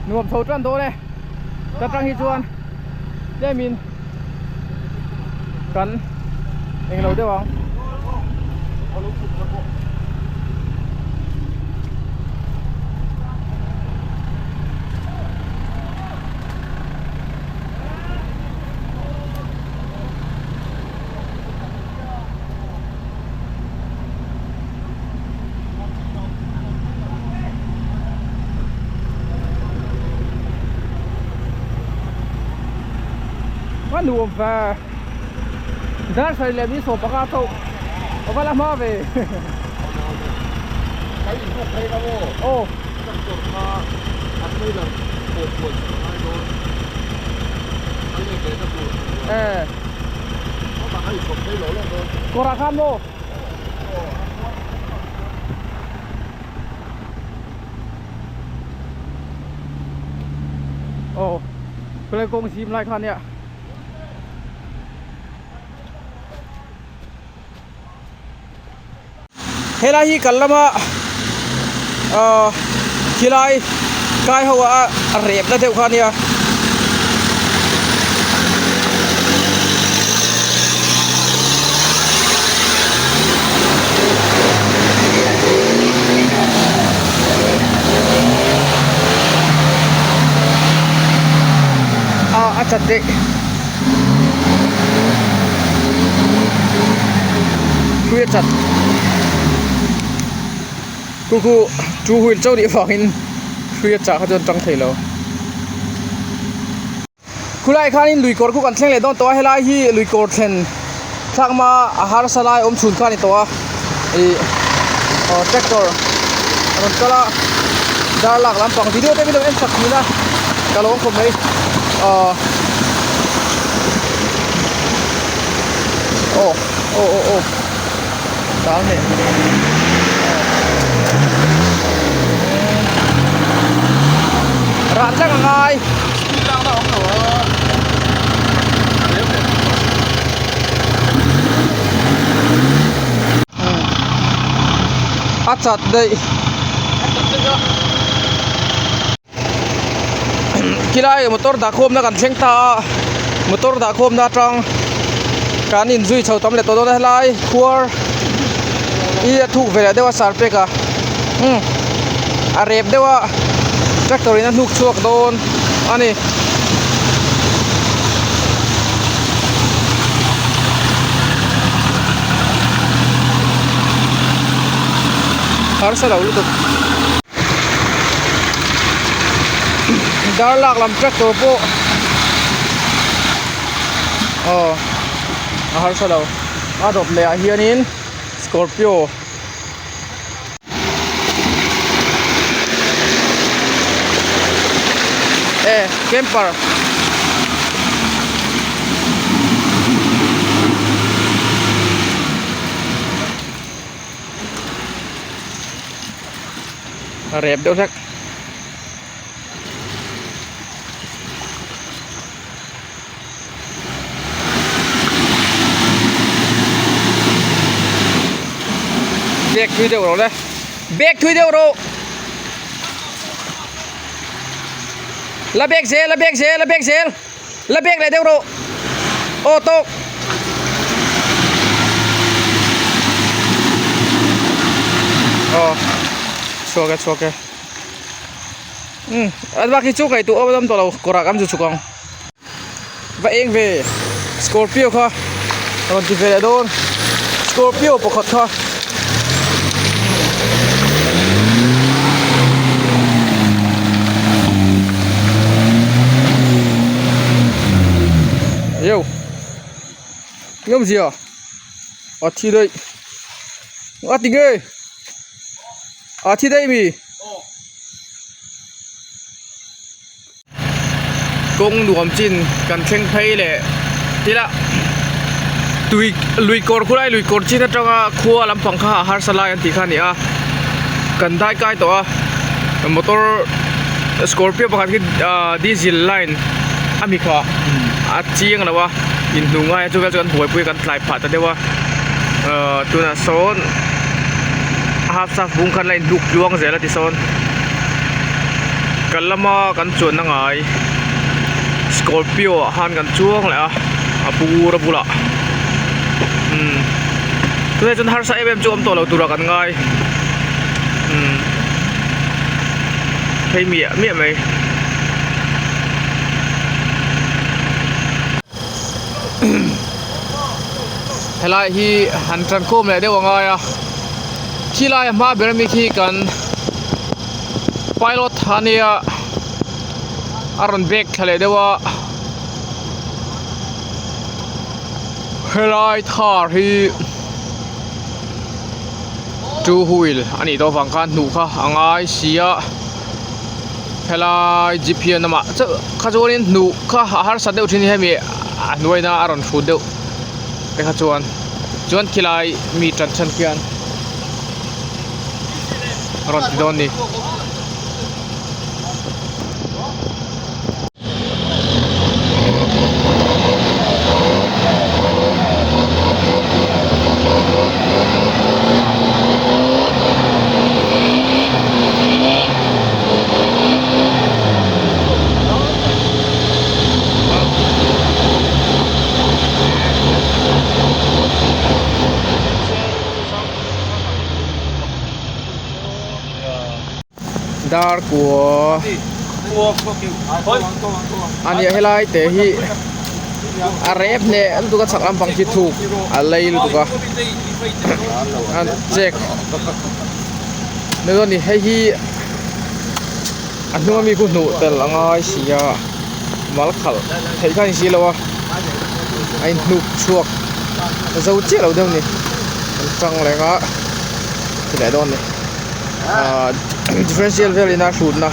A: Nuam chho tan dawn e. Ta tang hi chuan tlemin kan englo deuh ang. A nuam ve dar sarih leh mi sawm panga chauh a va la hma ve aw e. Kawrah khan maw? Aw khawlai kawng zim lai kha ania. Helai hi kan lama ahh khilai kai ho a rep na deuh kha ania. A a chat daih. Hrui a chat khu khu two wheel chauh nih avangin hrui a chah kha chuan tang thei lo khulai khanin lui kawr khu kan thleng leh dawn tawh a helai hi lui kawr thlen thlak hma a harsa lai awm chhun kha a ni tawh a ih aw tractor a rawn kal a dar lak lampang video te min lo en sak thin a ka lawm khawp mai aw aw aw aw aw dal nen rah tlang a ngai. A chat daih. Khilai motor dah khawmna kan thleng ta a, motor dah khawmna atang kan inzui chho tam leh tawh dawn a helai khuar hi a thuk ve leh deuh a sar pek a umm a rep deuh a tractor in a hnuk chhuak dawn a ni. Harsa lo lutuk. Dar lak lam tractor pawh aw a harsa lo a dawt leh ah hianin scorpio e camper a rep deuh hlek. Bag thui deuh rawh le bag thui deuh rawh la bag zel la bag zel la bag zel la bag leh deuh rawh aw tawk. Aw chhuak e chhuak e umm a bak hi chu ngaihtuah awm awm tawh lo kawrah kan zu chhuk ang. Va eng ve scorpio kha rawn ti ve leh dawn scorpio pakhat kha. Yo ngawmzia a thi daih a ti nge a thi daih mi. Kawng nuam chin kan thleng phei leh tila tui lui kawr khulai lui kawr chin atanga khua lampang kha a harsa lai an tih kha a ni a kan dai kai tawh a motor scorpio pakhat khi ahh diesel line a mi kha a chiang lo a inhnu ngai a chuvel chu kan buaipui a kan tlai phah ta deuh a ahh tunah sawn half staff bung khan la inhnuk tluang zel a ti sawn. Kan lama kan chuanna ngai scorpio ah khan kan chuang leh a a bur a bulah umm tunah chuan harsa em em chu awm tawh lo turah kan ngai umm phei miah miah mai. Helai hi han tan khawm leh deuh a ngai a khilai a hma ber ami khi kan pilot a nia a rawn bag thla leh deuh a helai thar hi two wheel a nih tawh avang khan hnuh kha a ngai si a helai jeep hian amah chauh kha chuanin hnuh kha a harsat deuh thin hemi a hnuaina a rawn hrut deuh te kha chuan chuan khilai mi tan chhan khian. A rawn ti dawn ni. Dar kua a nia helai te hi a rep hneh lutuk a chhak lampang khi thuk a lei lutuk a an check ni hei hi a hnung ami khu hnuh tel a ngai si a mal khalh theih kha a ni si lo a a inhnuk chhuak zo chiah lo deuh a ni an tang leng a ti leh dawn a ni ahh differential vel ina hrutna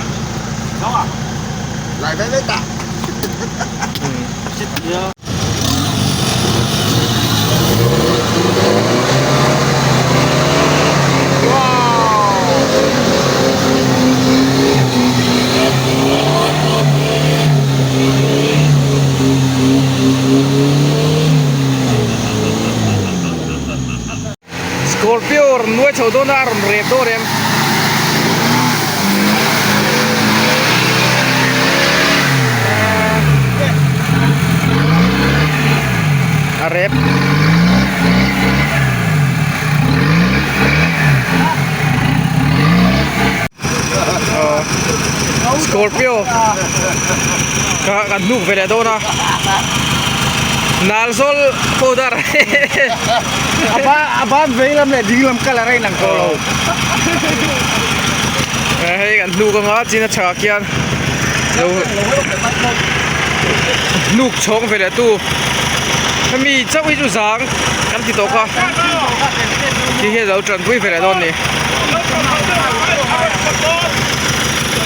A: Scorpio rawn nuai chho dawn a a rawn rep dawn em? A rep. Scorpio ka kan hnuk ve leh dawn a Nalzawl powder
B: a ban vei lam leh ding lam colour a inang tawh lo
A: hei kan hnuk anga chin a chhakah khian lo hnuk chhawng ve leh tu hemi chauh hi chu zang kan ti tawh kha khi hian a lo tanpui ve leh dawn a ni.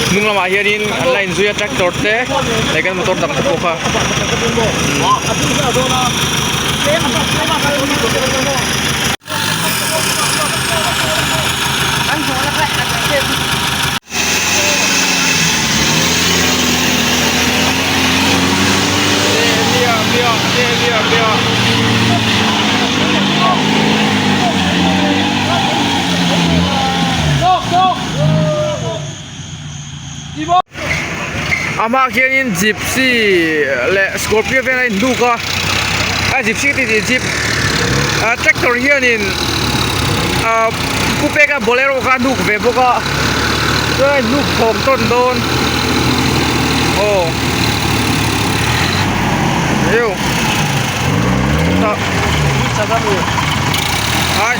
A: Hnung lamah hianin an la inzui a tractor te leh kan motor dang te pawh kha. Amah khianin gypsy leh scorpio vel a inhnuk a a gypsy tih tih jeep ah tractor hianin ah pu peka bolero kha a hnuk ve bawk a chuan a inhnuk thawm tawn dawn aw eu tah ai.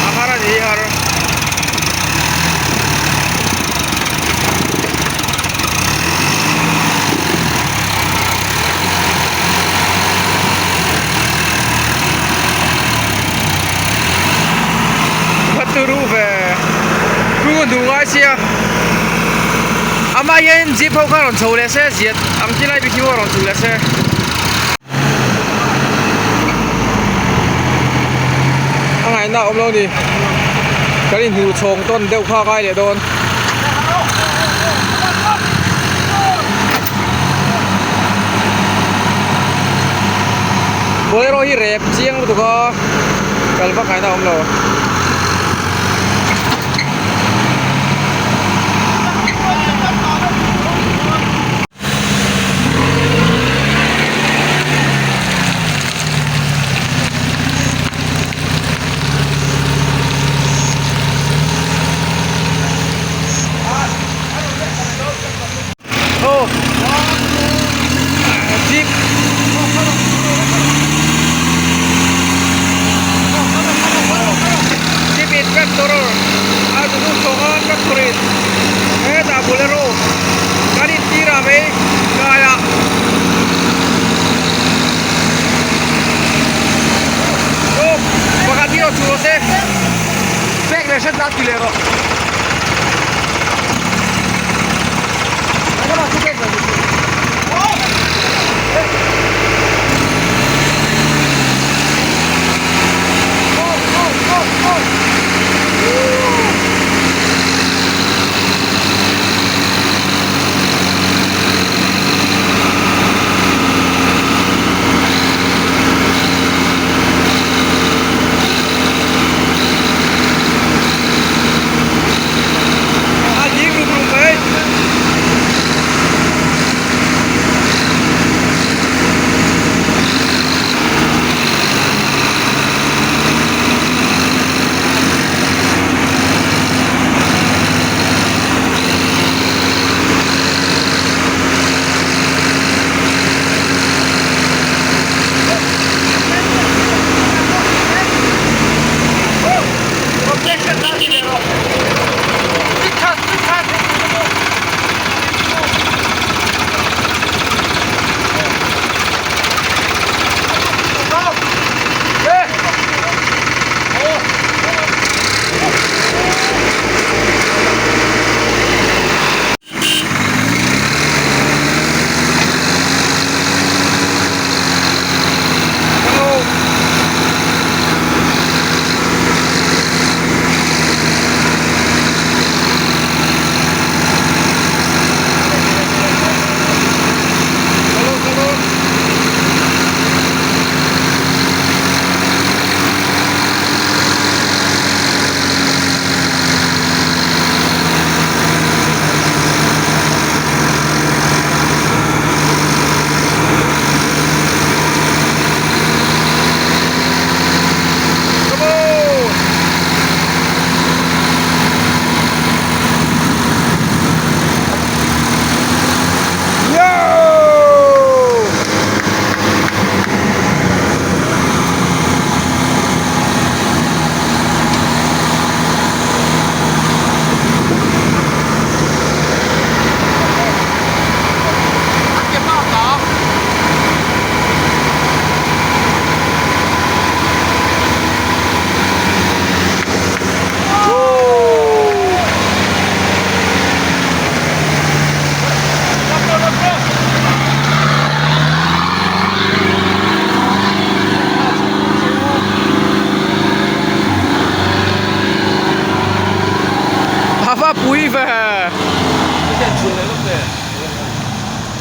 A: A har a ni har. Va turu ve ru duh ngai sia amah hian jeep ho kha rawn chho leh se ziat ang chi lai bik hi pawh rawn chho leh se. A ngaihna a awm lo a ni kan inhnuh chhawng tawn deuh kha a ngai leh dawn. Bolero hi rep chiang lutuk a kal vak ngaihna a awm lo. Jeep Jeep in tractor a zu duh chhawng a tractor in hetah bolero kan in tir ah mai kaiah aw pakhat hi aw chhuh rawh se
B: pek leh hret la ti leh rawh.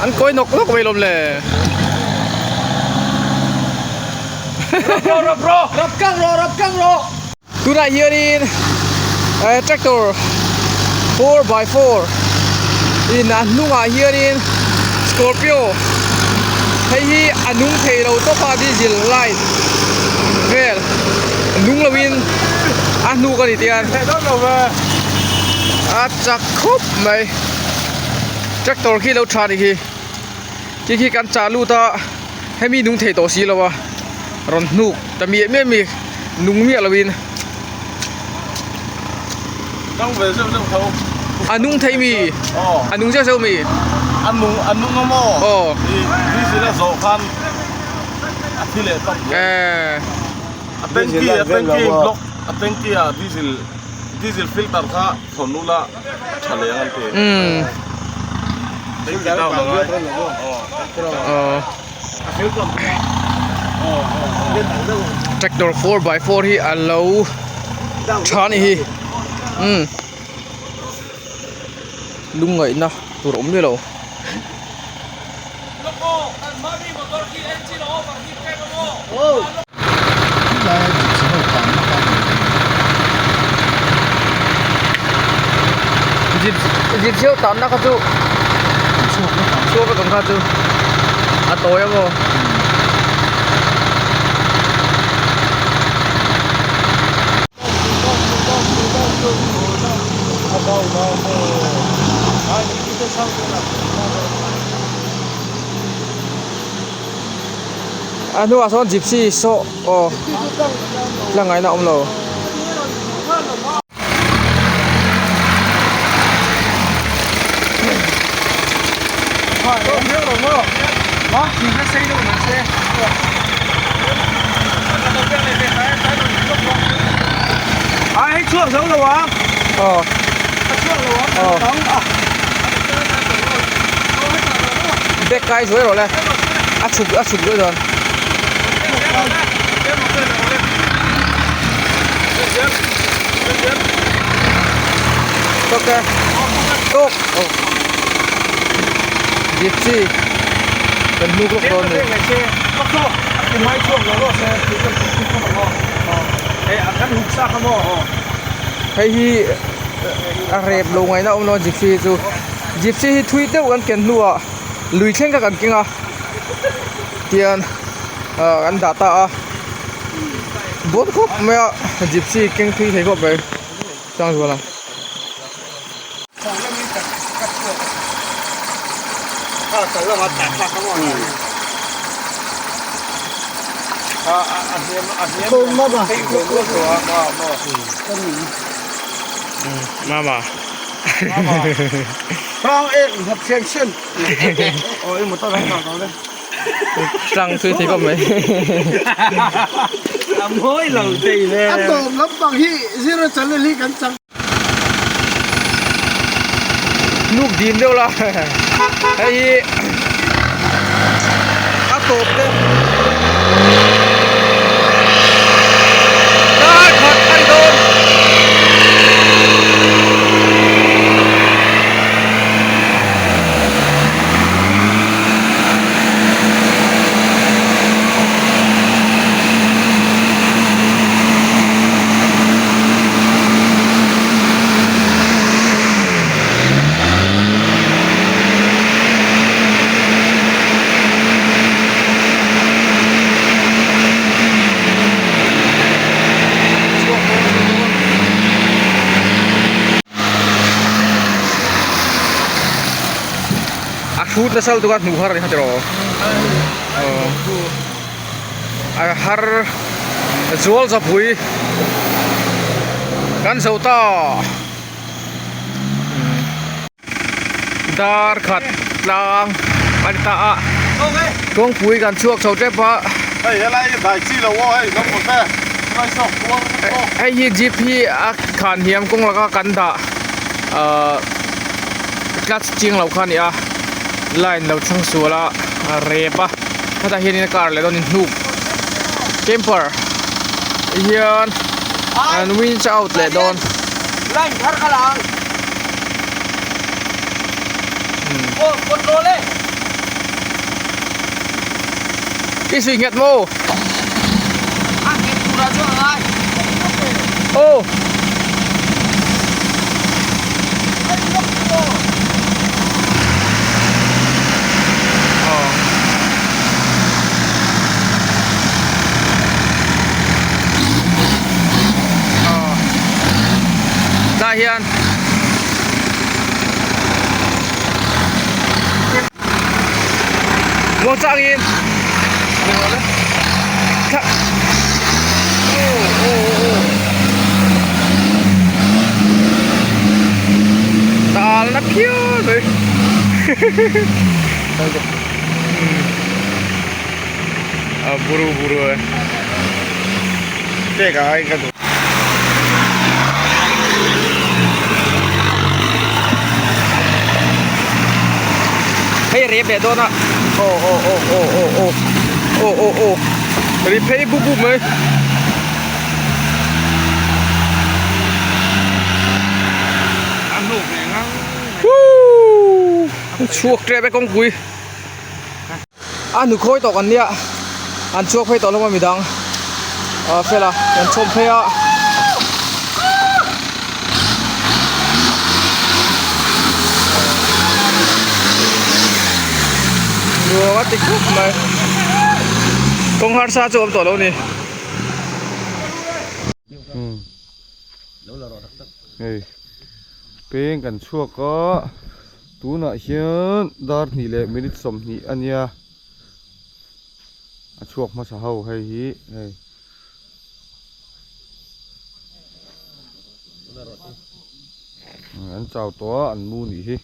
A: An kawi nawk nawk mai lawm le. Tunah hianin tractor 4x4 in a hnungah hianin scorpio hei hi a nung thei lo tawp a diesel line vel nung lovin a hnuk a ni tian a chak khawp mai tractor khi lo tha a ni khi khi khi kan chah lut a hemi nung thei tawh si lo a rawn hnuk ta miah miah mi nung miah lo in a nung thei mi a nung zeuh zeuh mi
F: a nung a nung a maw aw diesel a zawh khan a thi leh tawp a tanki a tanki block a tanki ah diesel diesel filter kha thawn ula tha leh ang an ti tanki down a ngai
A: Tractor 4x4 hi a lo tha a ni hi umm lungngaihna tur awm miah lo. Gypsy ho tanna kha chu chhuak vek ang kha chu a tawi a maw. A hnuah sawn gypsy saw aw tlang ngaihna a awm lo. Bag kai zuai rawh le a chhuk a chhuk duai dawn. Tawk e tawk oh gypsy kan hnuk lawk dawn ni. Hei hi a rep lo ngaihna a awm lo a gypsy hi chu gypsy hi thui deuh kan ken hnuah lui thleng kha kan keng a tian ah an dah ta a bawn khawp mai a gypsy keng thui thei khawp mai Sangzuala. Mama. Tlang thui thei khawp mai. Nuk dim deuh la hei hi a tawp te dar khat a ni dawn. A hrut nasa lutuk a hnuh har a ni kha tiraw a har zual zapui kan zo ta dar khat tlang a ni ta a kawngpui kan chhuak chho tep a hei hi jeep hi a khan hniam kawng laka kan dah ahh clutch chiang lo kha a ni a line lo thlang sual a a rep a hetah hianin car leh dawnin hnuk camper hian an winch out leh dawn. I suih nghet maw? Aw. Tah hian Muang changin Tal na phian mai A buru buru e
F: Pek a ai ka duh.
A: Hei rep leh dawn a aw aw aw aw aw aw aw aw aw ri phei bup bup mai. Woo chhuak tep e kawngpui a hnukhawi tawh kan nia an chhuak phei tawh hlawm a midang ah fel a an chhawm phei a. Nuam a ti khawp mai kawng harsa chu a awm tawh lo a ni.
F: Hei peng kan chhuak a tunah hian dar hnih leh minute 20 a nia a chhuak hmasa ho hei hi hei. An chau tawh a an mu nih hi.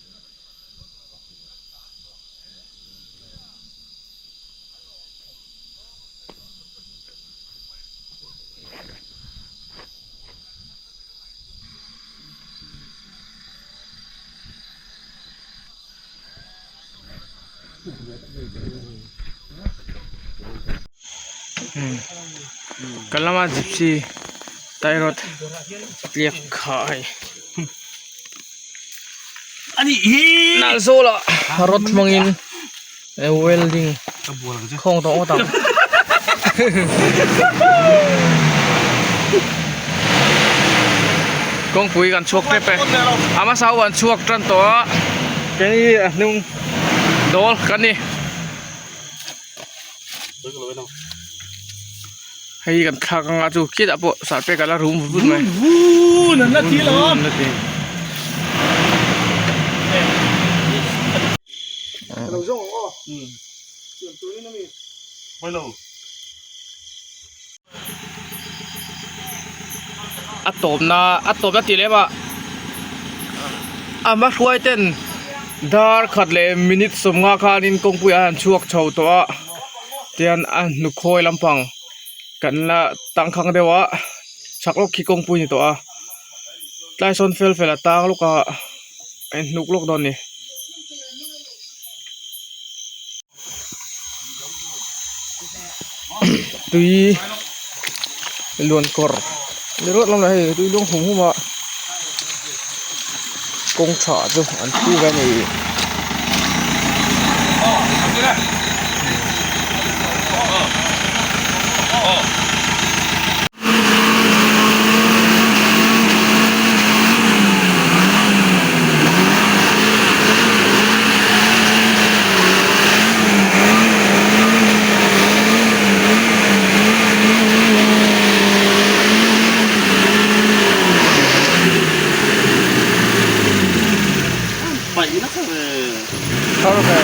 A: Kan lama gypsy tie rod tliak kha hei nalh zawlah rod hmangin welding khawng tawh ngawt ang. Kawngpui kan chhuak tep e a hmasa ho an chhuak tan tawh a keini a hnung dawl kan ni hei kan thlak anga chu khiatah pawh sarpek a la rum vut vut mai. A tawpna a tawpna tih lem ah a hma hruai ten dar khat leh minute 50 khanin kawngpui ah an chhuak chho tawh a tian a hnukhawi lampang kan la tangkhang deuh a chhak lawk khi kawngpui a ni tawh a tlai sawn fel fel a tang lawk a a inhnuk lawk dawn a ni. Tui luan kawr ni ruat lam lah hei tui luang hum hum a kawng tha chu an thu ve a ni. Thar ve.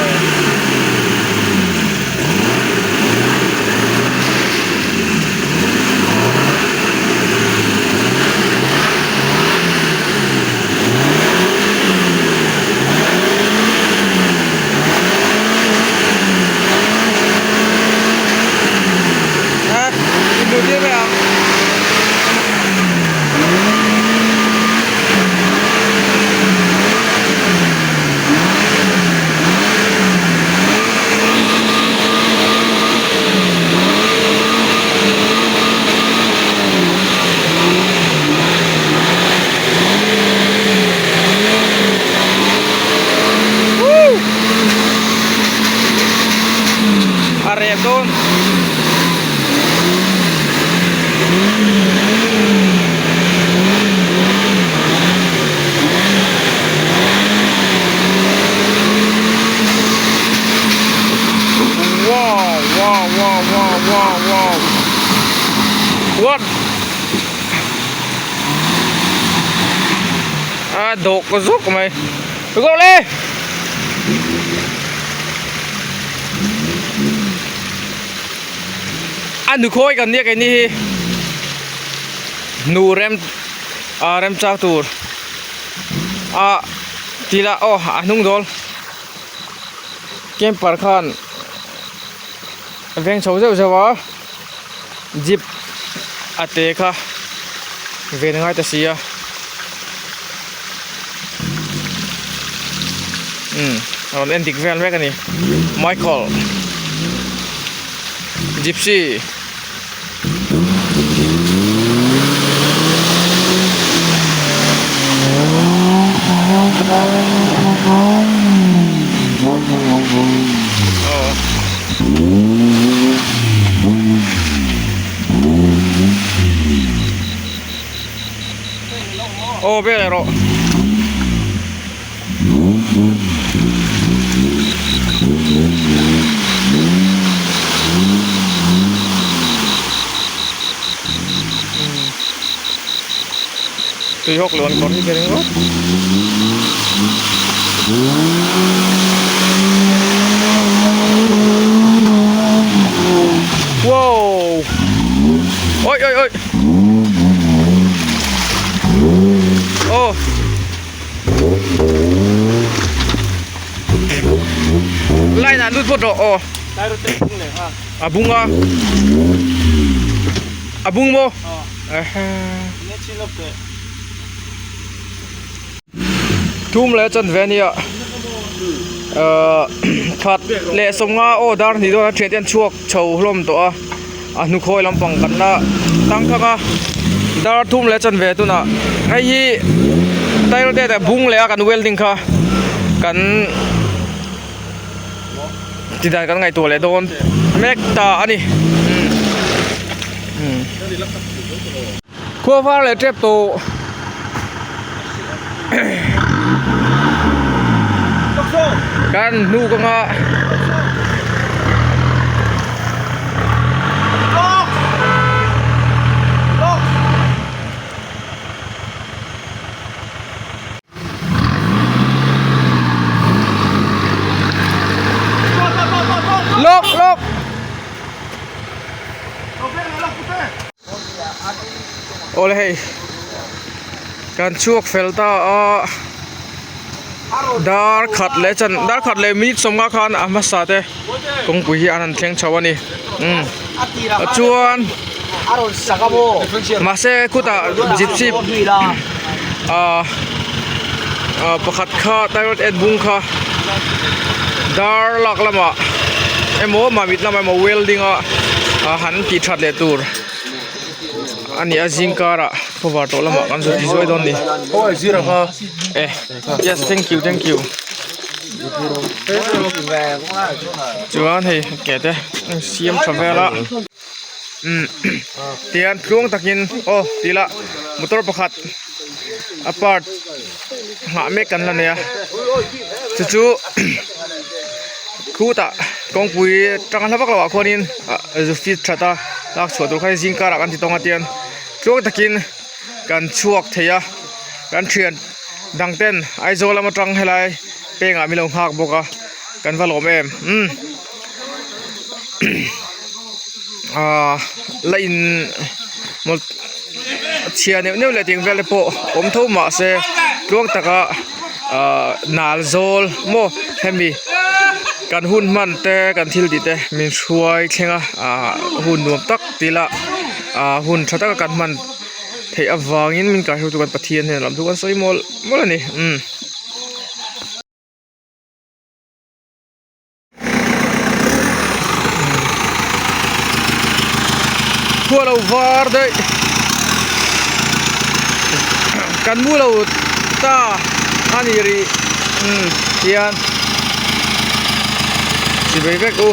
A: Ha, indu tir mai ang. A rep dawn. wow wow what a dawk zawk mai go le a nukhawi kan nia keini hi nu rem ah remchang tur ah tila aw a hnung dawl camper khan veng chho zeuh zeuh a jeep a te kha ven a ngai ta si a umm a rawn en dik vel mek a ni Michael gypsy. Aw vel erawh. Tui hawk lo an kawr hi ka ring rawt. Wow! Oi oi oi! Oh! Line ah lut phawt rawh aw a bung a a bung maw thum leh chan ve ania ahh khat leh sawmnga aw dar hnih dawn a thian te an chhuak chho hlawm tawh a a hnukhawi lampang kan la tang khang a dar thum leh chanve tunah hei hi tile te ah bung leh a kan welding kha kan ti dan kan ngaihtuah leh dawn mek ta a ni khua var leh tep tawh kan hnuk anga. Lawk lawk. Awle hei kan chhuak fel ta a dar khat leh chan dar khat leh minute sawmnga khan a hmasa te kawngpui hi an han thleng chho a ni umm chuan mahse khutah gypsy ah ah pakhat kha tyrod et bung kha dar lak lamah emaw mamit lamah emaw welding a han tih that leh tur a ni a zing karah khawvar tawh lamah kan zut zuai dawn a ni e yes thank you thank you chuan hei ke te siam tha vel a umm tihian tluang takin aw tih lah motor pakhat a part nghah mek kan la nei a chu chu khutah kawngpui tang hla vak loh ah khuanin zu fit that a lak chhuah tur kha zing karah kan ti tawng a tian tluang takin kan chhuak thei a kan thian dang ten Aizawl lam atang helai pengah min lo nghak bawk a kan va lawm em umm ah la in chhia neuh neuh leh ting vel te pawh awm tho mah se tluang taka ah nal zawl maw hemi kan hun hman te kan thil tih te min hruai thleng a ah hun nuam tak tih lah ah hun tha taka kan hman theih avangin min kaihruai chu kan Pathian hian a lam chu kan sawi mawlh mawlh a ni umm. Khua lo var daih kan mu lo ta a ni rih umm hian chivei vek u.